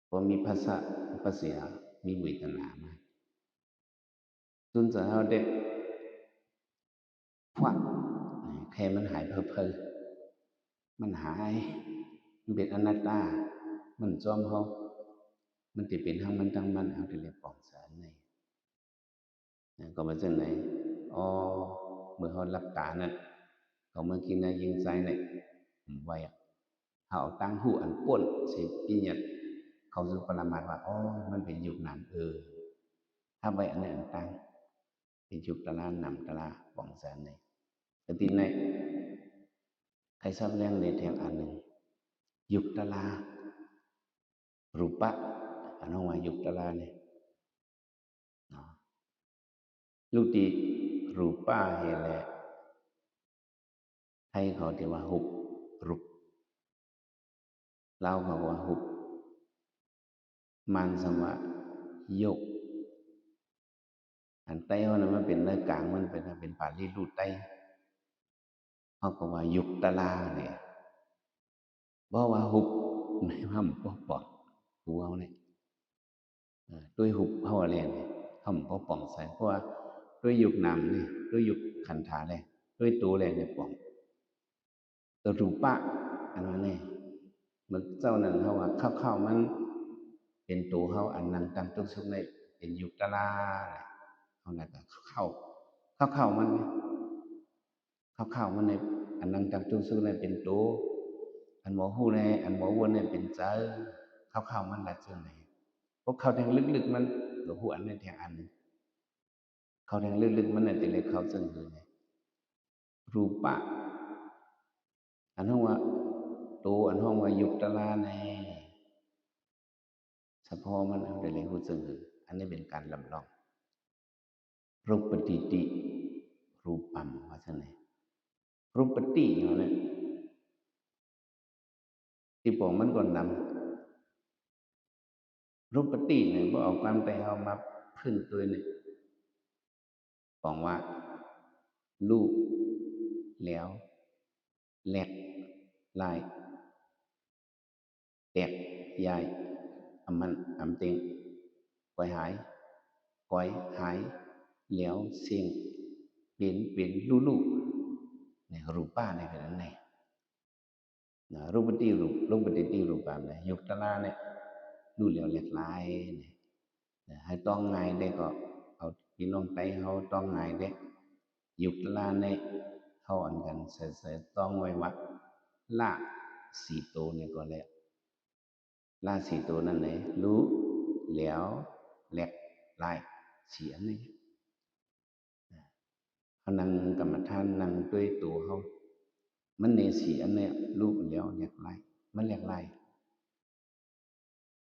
ພໍມີພັດສະປັດສະຍາ ມີເວທະນາມາ ສົນໃຈເຮົາເດ້ ພວກ ແຄ່ມັນຫາຍເພີ້ໆ ມັນຫາຍ ມັນເປັນອະນັດຕາ ມັນຈອມເຮົາ ມັນຈະເປັນທາງມັນທັງມັນ ເຮົາຈະໄດ້ປອງໃຈ ນະ ກໍວ່າຈັ່ງໃດ? ອໍ ເມື່ອເຮົາຫຼັບຕານັ້ນ ເຂົາມາກິນເນື້ອຍິງຊາຍນີ້ ໄວ ເຮົາເອົາຕ່າງຫູອັນປ້ນໃສ່ປິຍະ ເຂົ້າສູ່ປະລະໝາດວ່າ ອໍ ມັນເປັນຫຍຸກນາມ ເອີ ຮັບໄວ້ອັນໃດອັນຕ່າງ ເປັນຫຍຸກຕະລາ ນາມຕະລາ ປອງໃສ່ອັນໃດ. ກະຕິໃນ ໃຫ້ສັບແລ້ງໃນແທ່ງອັນໜຶ່ງ ຫຍຸກຕະລາ ຮູປະ ອັນເຮົາວ່າຫຍຸກຕະລານີ້ເນາະ ລຸຕິ ຮູປາ ເຮແລະ ໄທເຂົາທີ່ວ່າຮູບ ຮູບ ລາວເຂົາກໍວ່າຮູບ ມານສັງວ່າຍົກ ອັນໄຕເຮົານະ ມັນເປັນເນື້ອກາງ ມັນເປັນ ເປັນປາລີ ລຸໄຕ ເຮົາກໍວ່າຍຸກຕະລານີ້ ເພາະວ່າຮູບ ມັນບໍ່ປອງ ຮູບເຮົານີ້ ເອີ ໂຕຍຮູບເຮົາແລ້ວນີ້ ເຮົາບໍ່ປອງໃສ່ ເພາະວ່າໂຕຍຍຸກນາມນີ້ ໂຕຍຍຸກຂັນທາແລ້ວ ໂຕຍໂຕແລ້ວນີ້ປອງ. ໂຕຮູປະ ອັນວ່ານີ້ ເມື່ອເຈົ້ານັ້ນເຮົາວ່າ ຂ່າວໆມັນເປັນໂຕເຮົາ ອັນນັງຕັງຕຸກສຸກນີ້ເປັນຍຸກຕະລາ ເຮົານັ້ນກໍຂ່າວໆ ຂ່າວໆມັນ ຂ່າວໆມັນນີ້ ອັນນັງຕັງຕຸກສຸກນີ້ເປັນໂຕ ອັນບໍ່ຮູ້ແດ່ ອັນບໍ່ວນນີ້ເປັນໃຈ ຂ່າວໆມັນລະຈັ່ງໃດ? ພວກເຂົ້າແທ່ງລຶກໆມັນ ກໍຮູ້ອັນນີ້ແທ່ງອັນໜຶ່ງ ເຂົ້າແທ່ງລຶກໆມັນນັ້ນ ຈຶ່ງໄດ້ເຂົ້າເຊິ່ງຄື ຮູປະ ອັນເຮົາວ່າ ໂຕ ອັນເຮົາວ່າຍຸກຕະລາໃນ ສະເພາະມັນ ເຮົາໄດ້ເລີຍຮູ້ເຊິ່ງຄື ອັນນີ້ເປັນການລຳລອງ ຮູປະຕິຕິ ຮູປັງ ວ່າຊັ້ນແຫຼະ ຮູປະຕິນີ້ແຫຼະ ທີ່ປອງມັນກໍນຳ ຮູປະຕິນີ້ ບໍ່ເອົາຄວາມໄປເຮົາມາເພິ່ງຕົວນີ້ ປອງວ່າ ລູກ ແຫຼວ ແຫຼກ ລາຍ ແຕກ ຢາຍ ອຳມັນ ອຳເຕັງ ກອຍ ຫາຍ ກອຍ ຫາຍ ແຫຼວ ເສັງ ເປັນ ເປັນ ລຸ ລຸ ນີ້ ຮູປານີ້ເປັນອັນໃດ? ນະ ຮູປະຕິ ຮູ ຮູປະຕິຕິ ຮູປັງ ນະ ຍຸກຕະລານີ້ ລຸ ແຫຼວ ແຫຼກ ລາຍ ນີ້ ນະ ໃຫ້ຕ້ອງງ່າຍໄດ້ກໍເອົາ ພີ່ນ້ອງໄຕເຮົາຕ້ອງງ່າຍເດ້ ຍຸກຕະລານີ້ ເຮົາອັນກັນໃສ່ ໃສ່ຕ້ອງໄວ້ວ່າ ລະ ສີ່ໂຕນີ້ກໍແລ້ວ ລະ ສີ່ໂຕນັ້ນເດ້ ລຸ ແຫຼວ ແຫຼກ ລາຍ ສີ່ອັນນີ້. ເຮົານັ່ງກຳມະຖານ ນັ່ງດ້ວຍໂຕເຮົາ ມັນເນ ສີ່ອັນນີ້ ລຸ ແຫຼວ ແຫຼກ ລາຍ ມັນແຫຼກ ລາຍ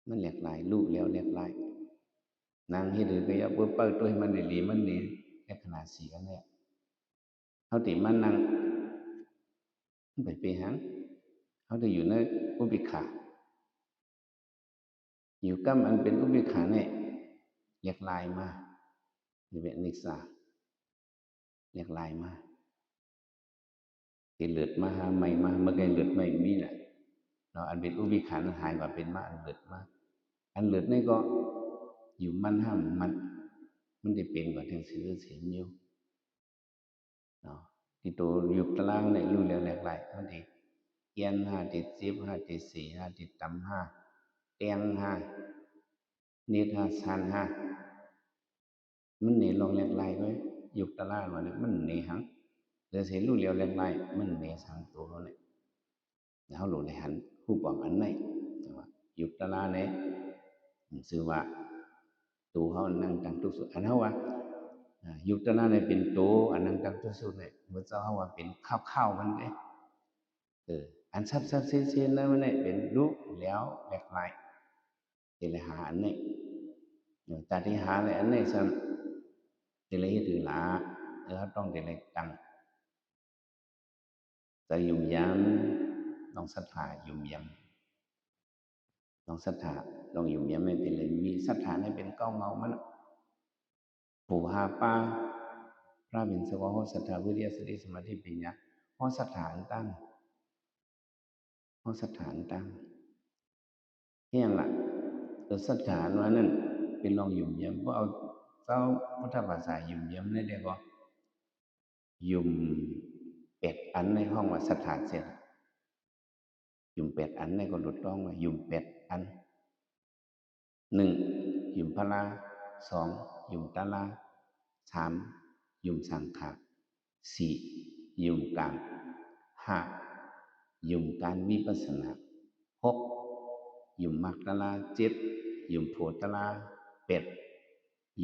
ມັນແຫຼກ ລາຍ ລຸ ແຫຼວ ແຫຼກ ລາຍ ນັ່ງເຮັດໃຫ້ກະຍະເປີດເປີດໂຕໃຫ້ມັນດີໆ ມັນເນ ລັກສະນະສີ່ອັນນີ້ ເຮົາຕິມານັ່ງ ມັນໄປເປັນຫຍັງ? ເຮົາຕ້ອງຢູ່ໃນອຸເບກຂາ ຢູ່ກັບອັນເປັນອຸເບກຂານີ້ ແຫຼກ ລາຍ ມາ ນີ້ເປັນອະນິດຈັງ ແຫຼກ ລາຍ ມາ ເປັນເລີດມາ ຫາໃໝ່ມາ ມັນກໍເລີດໃໝ່ມີແຫຼະເນາະ ອັນເປັນອຸເບກຂານັ້ນຫາຍ ກໍເປັນມາອັນເລີດມາ ອັນເລີດນີ້ກໍຢູ່ມັນ ຫາມັນ ມັນໄດ້ເປັນກໍຈັ່ງຊີ້ ເລີດເສຍມີຢູ່ ເນາະ ທີ່ໂຕຢູ່ຕາລາງນີ້ ຮູ້ແລ້ວແຫຼກຫຼາຍ ມັນຊິກຽນຫາ ຕິດສິບຫາ ຕິດສີ່ຫາ ຕິດຕ່ຳຫາ ແຕ່ງຫາ ນິດຫາ ຊານຫາ ມັນເນລອງແຫຼກຫຼາຍເວີຍ ຢູ່ຕາລາງວ່ານີ້ ມັນເນຫຍັງ ເລີຍຊິຮູ້ແລ້ວແຫຼກຫຼາຍ ມັນເນສາມໂຕນີ້. ເຮົາຫຼູໄດ້ຫັນຮູບປອງອັນໃດ ແຕ່ວ່າຍຸກຕະລາໃນ ມັນຊື່ວ່າ ໂຕເຮົາອັນນັ່ງຕັງຕຸກສຸກ ອັນເຮົາວ່າ ອາ ຍຸກຕະລາໃນເປັນໂຕອັນນັ່ງຕັງຕຸກສຸກໃນ ເມື່ອເຈົ້າເຮົາວ່າເປັນຂ່າວໆມັນເດ້ ເອີ ອັນຊັບໆເຊນໆນັ້ນມັນເປັນລຸແຫຼວແຫຼກຫຼາຍ ເຮັດໃຫ້ຫາອັນນີ້ ເອີ ຕາທີ່ຫາແລະອັນນີ້ຊ້ຳ ເຮັດໃຫ້ເຮັດຖືລະ ເອີ ເຮົາຕ້ອງເຮັດໃຫ້ຕັ້ງ ໃຈຫຍຸ່ມຢາມ ລອງສັດທາຫຍຸ່ມຢາມ ລອງສັດທາ ລອງຫຍຸ່ມຢາມໃຫ້ເປັນເລີຍ ມີສັດທາໃຫ້ເປັນເກົ້າເງົາມັນ ພູຜາປ່າ ພະເປັນສະເພາະ ເຮົາສັດທາ ວິລິຍະ ສະຕິ ສະມາທິ ປັນຍາ ເຮົາສັດທາຕ່າງ ເຮົາສັດທາຕ່າງ ເຮັດຫຍັງລະ? ຕົວສັດທາອັນວ່ານັ້ນ ເປັນລອງຫຍຸ່ມຢາມ ບໍ່ເອົາເຈົ້າພຸດທະພາສາຫຍຸ່ມຢາມໄດ້ບໍ່? ຢຸ່ມແປດອັນໃນຫ້ອງວ່າສັດທາເສດ ຢຸ່ມແປດອັນໃນກໍຫຼຸດຕ້ອງວ່າຢຸ່ມແປດອັນ ໜຶ່ງ ຢຸ່ມພະລາ ສອງ ຢຸ່ມຕາລາ ສ ສາມ ຢຸ້ມສັງຂະ, ສີ່ ຢຸ້ມກາມ, ຫ້າ ຢຸ້ມການວິປັດສະນາ, ຫົກ ຢຸ້ມມັກຕະລາ, ເຈັດ ຢຸ້ມໂຜຕະລາ, ແປດ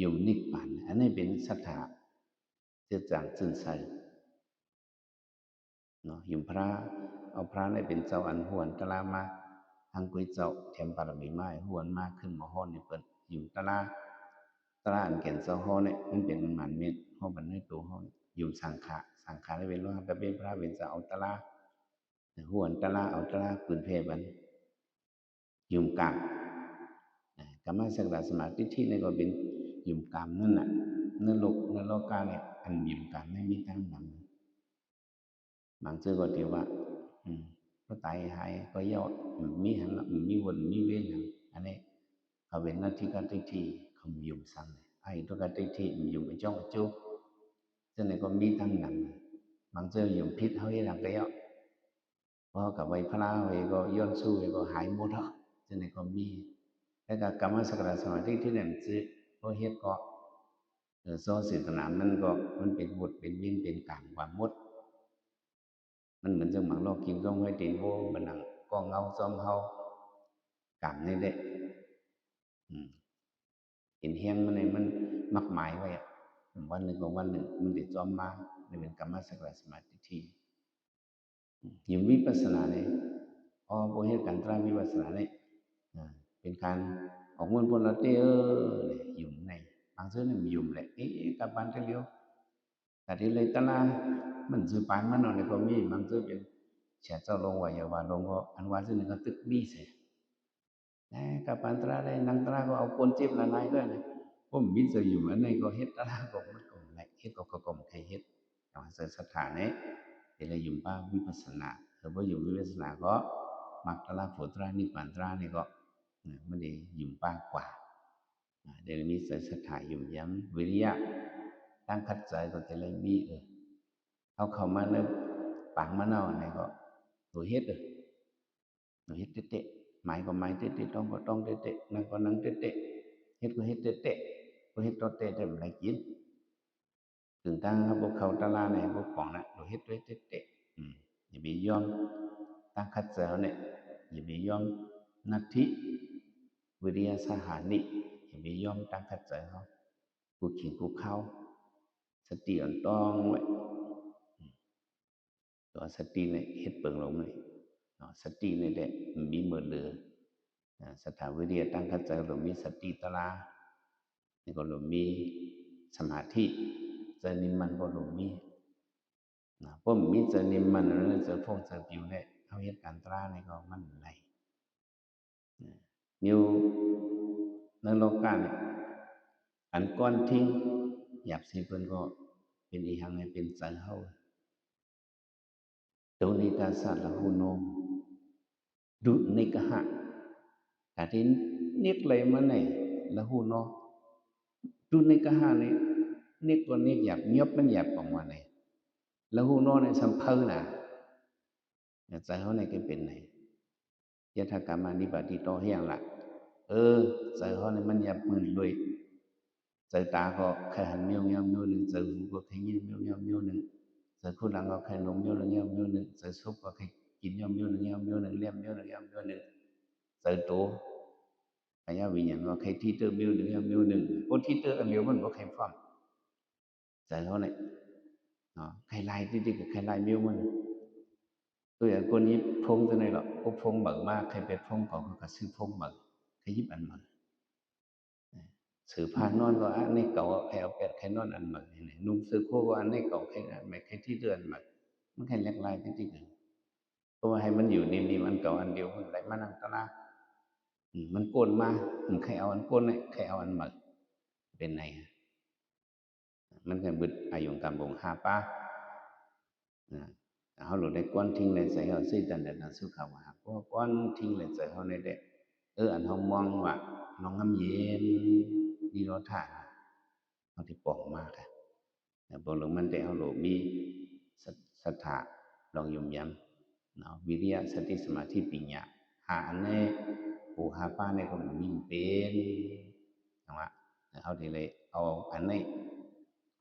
ຢຸ້ມນິບປານ. ອັນນີ້ເປັນສັດທາ ເຈີດຈາງຊື່ນໃສເນາະ. ຢຸ້ມພະ, ເອົາພະນີ້ເປັນເຈົ້າອັນຮູ້ອັນຕະລາມາ, ທັງກວຍເຈົ້າ ແຖມບາລະມີມາໃຫ້ຮູ້ອັນມາ, ຂຶ້ນມາຮອດນີ້ເພິ່ນຢຸ້ມຕະລາ. ຕະລາອັນແກ່ນເຈົ້າຮອດນີ້ ມັນເປັນອັນໝານເມັດ ຮອບອັນໃນໂຕເຮົາ. ຢຸ້ມສັງຂະ, ສັງຂະນີ້ເປັນໂລຫະຕະເບດ ພະເປັນເຈົ້າເອົາຕະລາ, ຮູ້ອັນຕະລາ ເອົາຕະລາ ປຶ້ນແຜ່ບັນ. ຢຸ້ມກາມ, ກາມະສັກກະຕະສະມາທິທິນີ້ກໍເປັນຢຸ້ມກາມນັ້ນນະ. ໃນໂລກ ໃນໂລການີ້ ອັນຢຸ້ມກາມນີ້ມີຕັ້ງນຳ. ບາງເທື່ອກໍຖືວ່າ ອືມ ກໍຕາຍຫາຍກໍເຍາະ ອືມ ມີຫັ້ນລະ ອືມ ມີວົນມີເວນຫັ້ນ. ອັນນີ້ເຂົາເປັນນັດຖິກະທິດຖິ ເຂົາຢຸ້ມສັງ. ອະເຫຕຸກະທິດຖິ ຢຸ້ມອະຈົງອະຈຸ, ຈັ່ງໃດກໍມີຕັ້ງນຳ. ບາງເທື່ອຢຸ້ມຜິດ ເຮົາເຮັດຫຍັງກໍເຍາະ ພໍເຮົາກັບໄຫວ້ພະ ເຮົາເອງກໍຍ້ອນຊູ້ ເອງກໍຫາຍໝົດເນາະ, ຈັ່ງໃດກໍມີ. ແລ້ວກໍກາມະສັກກະຕະສະມາທິທິນັ້ນ ຄືບໍ່ເຮັດກໍ ເອີ ຊໍເສດຕະນາມັນກໍ ມັນເປັນບົດເປັນວິນເປັນກາມກວ່າໝົດ. ມັນເໝືອນຈັ່ງໝາກລອກກິນ ຈ້ອມຫ້ອຍຕີນໂວ້ ມານັ່ງກໍເງົາຈ້ອມເຮົາ ກາມນີ້ແຫຼະ. ອືມ ເຫັນແຮງມັນໃຫ້ມັນໝັກໝາຍໄວ້ ວັນໜຶ່ງກໍວັນໜຶ່ງມັນໄດ້ຈອມມາ. ນີ້ເປັນກາມະສັກກະຕະສະມາທິທິ. ຢຸ້ມວິປັດສະນານີ້ ພໍບໍ່ເຮັດການຕາລະວິປັດສະນານີ້ ອາ ເປັນການອອກເງິນພົນລະເຕ ເອີ ຢຸ້ມໃນ ບາງເທື່ອນີ້ຢຸ້ມແຫຼະ ເອ ກັບບ້ານແຕ່ລຽວ ກະທີ່ເລີຍຕາລະ ມັນຊື່ປານມັນເນາະ ນີ້ກໍມີ. ບາງເທື່ອເປັນເສຍເຈົ້າລົງ ວາຍາວາລົງ ກໍອັນວ່າຊື່ນີ້ກໍຕຶກມີໃສ່ ແຕ່ກະປານຕະລາໄດ້ ນັ່ງຕະລາກໍເອົາກົ້ນເຈັບຫຼາຍໆ ກໍນະ ບໍ່ມີໃຈຢູ່. ອັນນີ້ກໍເຮັດຕະລາກໍມັນກໍບໍ່ໄດ້ ເຮັດກໍ ກໍ ກໍບໍ່ໃຄ່ເຮັດ. ແຕ່ວ່າໃສ່ສັດທານີ້ ເຮັດແລ້ວຢຸ້ມປາກວິປັດສະນາ. ຖ້າບໍ່ຢຸ້ມວິປັດສະນາກໍ ມັກຕະລາ ໂຜຕະລາ ນິບປານຕະລານີ້ກໍ ມັນໄດ້ຢຸ້ມປາກກວ່າ ໄດ້ມີໃຈສັດທາ ຢຸ້ມຢາມ ວິລິຍະ ຕັ້ງຄັດໃຈກໍຈະໄດ້ມີ ເອີ ເຮົາເຂົ້າມາໃນປາງມະນາວນີ້ກໍ ໂຕເຮັດເດີ ເຮັດແຕະໆ ໝາຍກໍໝາຍແຕະໆ ຕ້ອງກໍຕ້ອງແຕະໆ ນັ່ງກໍນັ່ງແຕະໆ ເຮັດກໍເຮັດແຕະໆ ບໍ່ເຮັດຕໍ່ແຕະແຕ່ບໍ່ໄດ້ກິນ. ເຖິງຕັ້ງເຮົາບໍ່ເຂົ້າຕະລາໃນບໍ່ປ່ອງນະ ເຮັດແຕະໆ ອືມ ຢ່າໄປຍອມ ຕັ້ງຄັດໃຈເຮົານີ້ ຢ່າໄປຍອມ ນັດຖິ ວິລິຍະ ສະຫານິ ຢ່າໄປຍອມ ຕັ້ງຄັດໃຈເຮົາ ກູເຂງກູເຂົາ ສະຕິອ່ອນຕ້ອງໄວ້ ອືມ ຕົວສະຕິນີ້ເຮັດເປີງລົງນີ້ເນາະ ສະຕິນີ້ແຫຼະມີໝົດເລີຍ. ອາ ສັດທາ ວິລິຍະ ຕັ້ງຄັດໃຈ ລວມມີສະຕິຕະລາ ນີ້ກໍລວມມີສະມາທິ ໃຈນິມມັນກໍລວມມີນະ. ບໍ່ມີໃຈນິມມັນ ໃຈຟົງໃຈປິວແຫຼະ ເຮົາເຮັດການຕະລານີ້ກໍມັນໄດ້ ຢູ່ໃນໂລການີ້ ອັນກ້ອນທິງ ຢາກຊິເພິ່ນກໍເປັນອີ່ຫຍັງໃຫ້ເປັນໃຈເຮົາ ຕຸນິກະສະລະຫູໂນ ດຸນິກະຫະ ກະທີ່ນິກໄຫຼມາໃນລະຫູໂນ ດຸນິກະຫະນີ້ ນິກກໍນິກຢາກ ຍອບມັນຢາກປະມານໃດ ລະຫູໂນນີ້ສຳເພີນະ ໃຈເຮົານີ້ກໍເປັນໃດ ຍັດຖະກາມານິປາຕິໂຕ ເຮັດຫຍັງລະ ເອີ ໃຈເຮົານີ້ມັນຢາກໝື່ນລວຍ ໃຈຕາກໍໃຄ່ຫັນແນວໆໜຶ່ງ ໃຈຫູກໍໃຄ່ຍິນແນວໆໜຶ່ງ ໃຈຮູຫຼັງກໍໃຄ່ລົມແນວໆໜຶ່ງ ໃຈສົບກໍໃຄ່ກິນແນວໆໜຶ່ງ ແນວໆໜຶ່ງ ແລ້ມແນວໆໜຶ່ງ ໃຈໂຕ ກາຍະວິນຍານກໍໃຄ່ທີ່ເຕີແນວໆໜຶ່ງ ບໍ່ທີ່ເຕີອັນດຽວມັນບໍ່ໃຄ່ພ້ອມ ໃຈເຮົານີ້ເນາະ ໃຄ່ຫຼາຍຕິດໆ ກໍໃຄ່ຫຼາຍແນວມັນ ຕົວຢ່າງຄົນຍິບພົງຕົວນີ້ເນາະ ພົງເບົາມາ ໃຄ່ແປດພົງ ເຂົາກໍຊື້ພົງເບົາ ໃຄ່ຍິບອັນໃໝ່ ເສືອຜ້ານອນກໍອັນນີ້ເກົ່າ ໃຄ່ເອົາແປດ ໃຄ່ນອນອັນໃໝ່ ນຸ່ງເສື້ອໂຄກໍອັນນີ້ເກົ່າ ໃຄ່ອັນໃໝ່ ໃຄ່ທີ່ເຕີອັນໃໝ່ ມັນໃຄ່ຫຼາກຫຼາຍຕິດໆ ເພາະວ່າໃຫ້ມັນຢູ່ນີ້ ນີ້ມັນເກົ່າອັນດຽວ ມັນໄດ້ມານັ່ງຕະລາ ອືມ ມັນໂກນມາ ອືມ ໃຄ່ເອົາອັນໂກນນີ້ ໃຄ່ເອົາອັນໃໝ່ ເປັນໄງ? ມັນກໍເບິດອາຍຸກຳລົງຫ້າປາ ນະ ເຮົາໂລດໄດ້ກ້ອນທິງໃນໃຈເຮົາ ເສດານັນດາສຸຂາວະຫາ ເພາະວ່າກ້ອນທິງໃນໃຈເຮົານີ້ແຫຼະ ເອີ ອັນເຮົາມອງວ່າເຮົາງາມເຢັນ ນິໂຣທາ ເຮົາໄດ້ປ່ອງມາກະ ແລ້ວບໍ່ລົງມັນແຕ່ເຮົາໂລດມີສັດ ສັດທາ ລອງຢ້ອມຢາມ ເນາະ ວິລິຍະ ສະຕິ ສະມາທິ ປັນຍາ ຫ້າອັນນີ້ ໂອ ຫ້າປານີ້ກໍມີເປັນ ເນາະ ເຮົາທີ່ໄດ້ເອົາອັນນີ້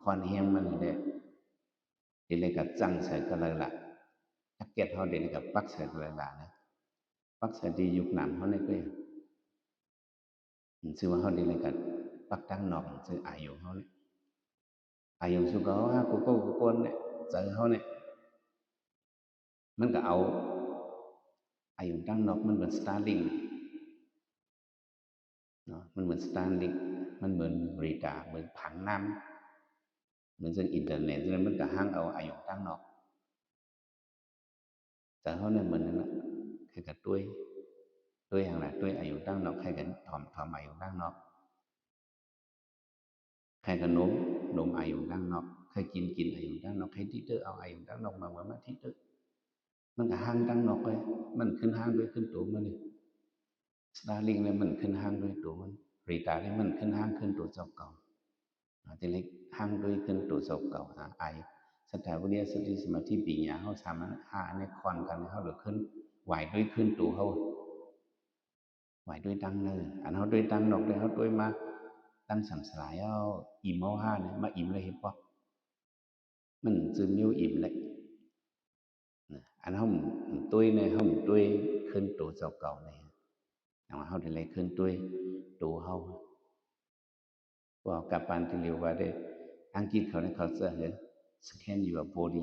ຄວາມແຮງມັນນີ້ແຫຼະ ເດລະກະຈັ່ງໃສ່ກະລະລະ ຈັກແກັດເຮົາເດລະກະປັກໃສ່ກະລະລະນະ ປັກໃສ່ທີ່ຍຸກໜາມເຮົານີ້ເລີຍ ມັນຊື່ວ່າເຮົາເດລະກະປັກທາງນອກ ມັນຊື່ອາຍຸເຮົານີ້ ອາຍຸສຸກະເຮົາຫາກູໂກກູໂກນນີ້ ໃຈເຮົານີ້ ມັນກະເອົາອາຍຸທາງນອກ ມັນເໝືອນສະຕາລິງ ເນາະ ມັນເໝືອນສະຕາລິງ ມັນເໝືອນເຣດາ ເໝືອນຜັງນ້ຳ ເໝືອນຈັ່ງອິນເຕີເນັດຈັ່ງນັ້ນ ມັນກະຫັງເອົາອາຍຸທາງນອກ ແຕ່ເຮົານີ້ເໝືອນນັ້ນລະ ໃຜກະຕົວະ ຕົວະຫຍັງລະ ຕົວະອາຍຸທາງນອກ ໃຜກະຖອມ ຖອມອາຍຸທາງນອກ ໃຜກະນົມ ນົມອາຍຸທາງນອກ ໃຜກິນ ກິນອາຍຸທາງນອກ ໃຜຕິດເຕີເອົາອາຍຸທາງນອກມາ ມາ ມາຕິດເຕີ ມັນກະຫັງທາງນອກເລີຍ ມັນຂຶ້ນຫັງໂດຍຂຶ້ນໂຕມັນເລີຍ ສະຕາລິງນີ້ມັນຂຶ້ນຫາງໂດຍໂຕມັນ ເຣດານີ້ມັນຂຶ້ນຫາງຂຶ້ນໂຕເຈົ້າເກົ່າ ອາ ຈັ່ງໃດຫາງໂດຍຂຶ້ນໂຕເຈົ້າເກົ່າ ອາ ອາຍ ສັດທາ ວິລິຍະ ສະຕິ ສະມາທິ ປັນຍາ ເຮົາສາມາດຫາອັນນີ້ຄ້ອນກັນ ເຮົາເລີຍຂຶ້ນ ໄຫວໂດຍຂຶ້ນໂຕເຮົາ ໄຫວໂດຍຕັ້ງເນີ ອັນເຮົາໂດຍຕັ້ງນອກແລ້ວ ເຮົາໂດຍມາຕັ້ງສຳສະຫຼາຍ ເຮົາອີ່ມເຮົາຫານີ້ ມາອີ່ມແລ້ວເຮັດບໍ່? ມັນຈະມີອີ່ມແຫຼະ ນະ ອັນເຮົາໂດຍໃນ ເຮົາໂດຍຄືນໂຕເຈົ້າເກົ່າໃນ ແຕ່ວ່າເຮົາໄດ້ແລກຄືນໂດຍໂຕເຮົາ ເພາະກັບປານທີ່ເລີຍວ່າເດ້ ອັງກິດເຂົານີ້ເຂົາຈະ scan your body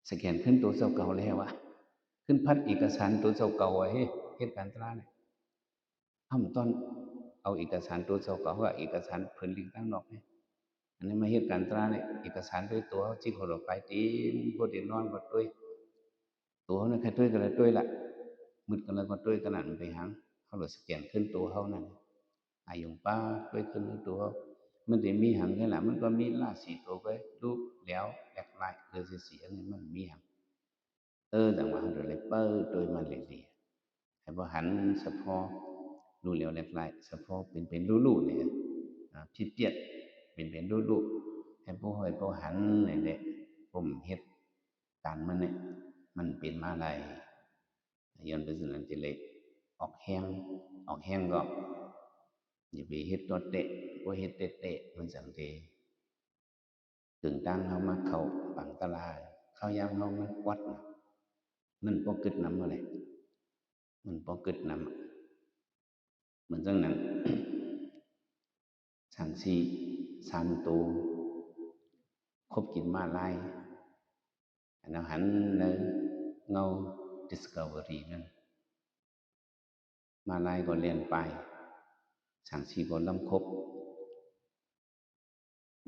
ສະແກນຄືນໂຕເຈົ້າເກົ່າແລ້ວອະ ຄືນພັດເອກະສານໂຕເຈົ້າເກົ່າອະ ເຮັດ ເຮັດການຕານີ້ ເຮົາບໍ່ຕ້ອງເອົາເອກະສານໂຕເຈົ້າເກົ່າ ເພາະວ່າເອກະສານເພິ່ນລິກທາງນອກເດ້ ອັນນີ້ມາເຮັດການຕານີ້ ເອກະສານໂດຍໂຕເຮົາ ຈິກເຮົາລະໄປເຕັມ ບໍ່ໄດ້ນອນກໍຕົວະ ໂຕເຮົານັ້ນໃຄຕົວະກໍລະຕົວະລະ ມືດກໍລະກໍຕົວະ ກະນັ້ນໄປຫາ ເຮົາລະສະແກນຄືນໂຕເຮົານັ້ນ ອາຍຸປາຕົວະຄືນໂຕເຮົາ ມັນໄດ້ມີຫຍັງແທ້ລະ ມັນກໍມີລາສີໂຕໄປ ລຸແຫຼວແຫຼກຫຼາຍ ເຫຼືອຊິເສຍ ອັນນີ້ມັນມີຫຍັງ? ເອີ ຈັ່ງວ່າເຮົາຕ້ອງໄດ້ເປີດໂຕໃຫ້ມັນເລີຍ ໃຫ້ບໍ່ຫັນສະເພາະ ລຸແຫຼວແຫຼກຫຼາຍ ສະເພາະເປັນເປັນລຸລຸນີ້ ອາ ຜິດປຽດ ເປັນເປັນລຸລຸ ໃຫ້ບໍ່ ໃຫ້ບໍ່ຫັນນີ້ແຫຼະ ຜົມເຮັດການມັນນີ້ ມັນເປັນມາຫຼາຍ ຍ້ອນເປັນສະນັ້ນຈຶ່ງເລີຍອອກແຮງ ອອກແຮງກໍຢ່າໄປເຮັດຕົວະແຕະ ບໍ່ເຮັດແຕະໆ ມັນຈັ່ງເດ ຕຶງຕັ້ງເຮົາມາເຂົ້າປາງຕະຫຼາດ ເຂົ້າຍາມເຮົາມັນກວດນະ ມັນບໍ່ກຶດນຳເຮົາເດ ມັນບໍ່ກຶດນຳ ເໝືອນຈັ່ງນັ້ນ ສັງສີສາມໂຕ ຄົບກິນມ້າລາຍ ອັນເຮົາຫັນໃນເງົາ Discovery ນັ້ນ ມ້າລາຍກໍແລ່ນປ່າຍ ສັງສີກໍລຳຄົບ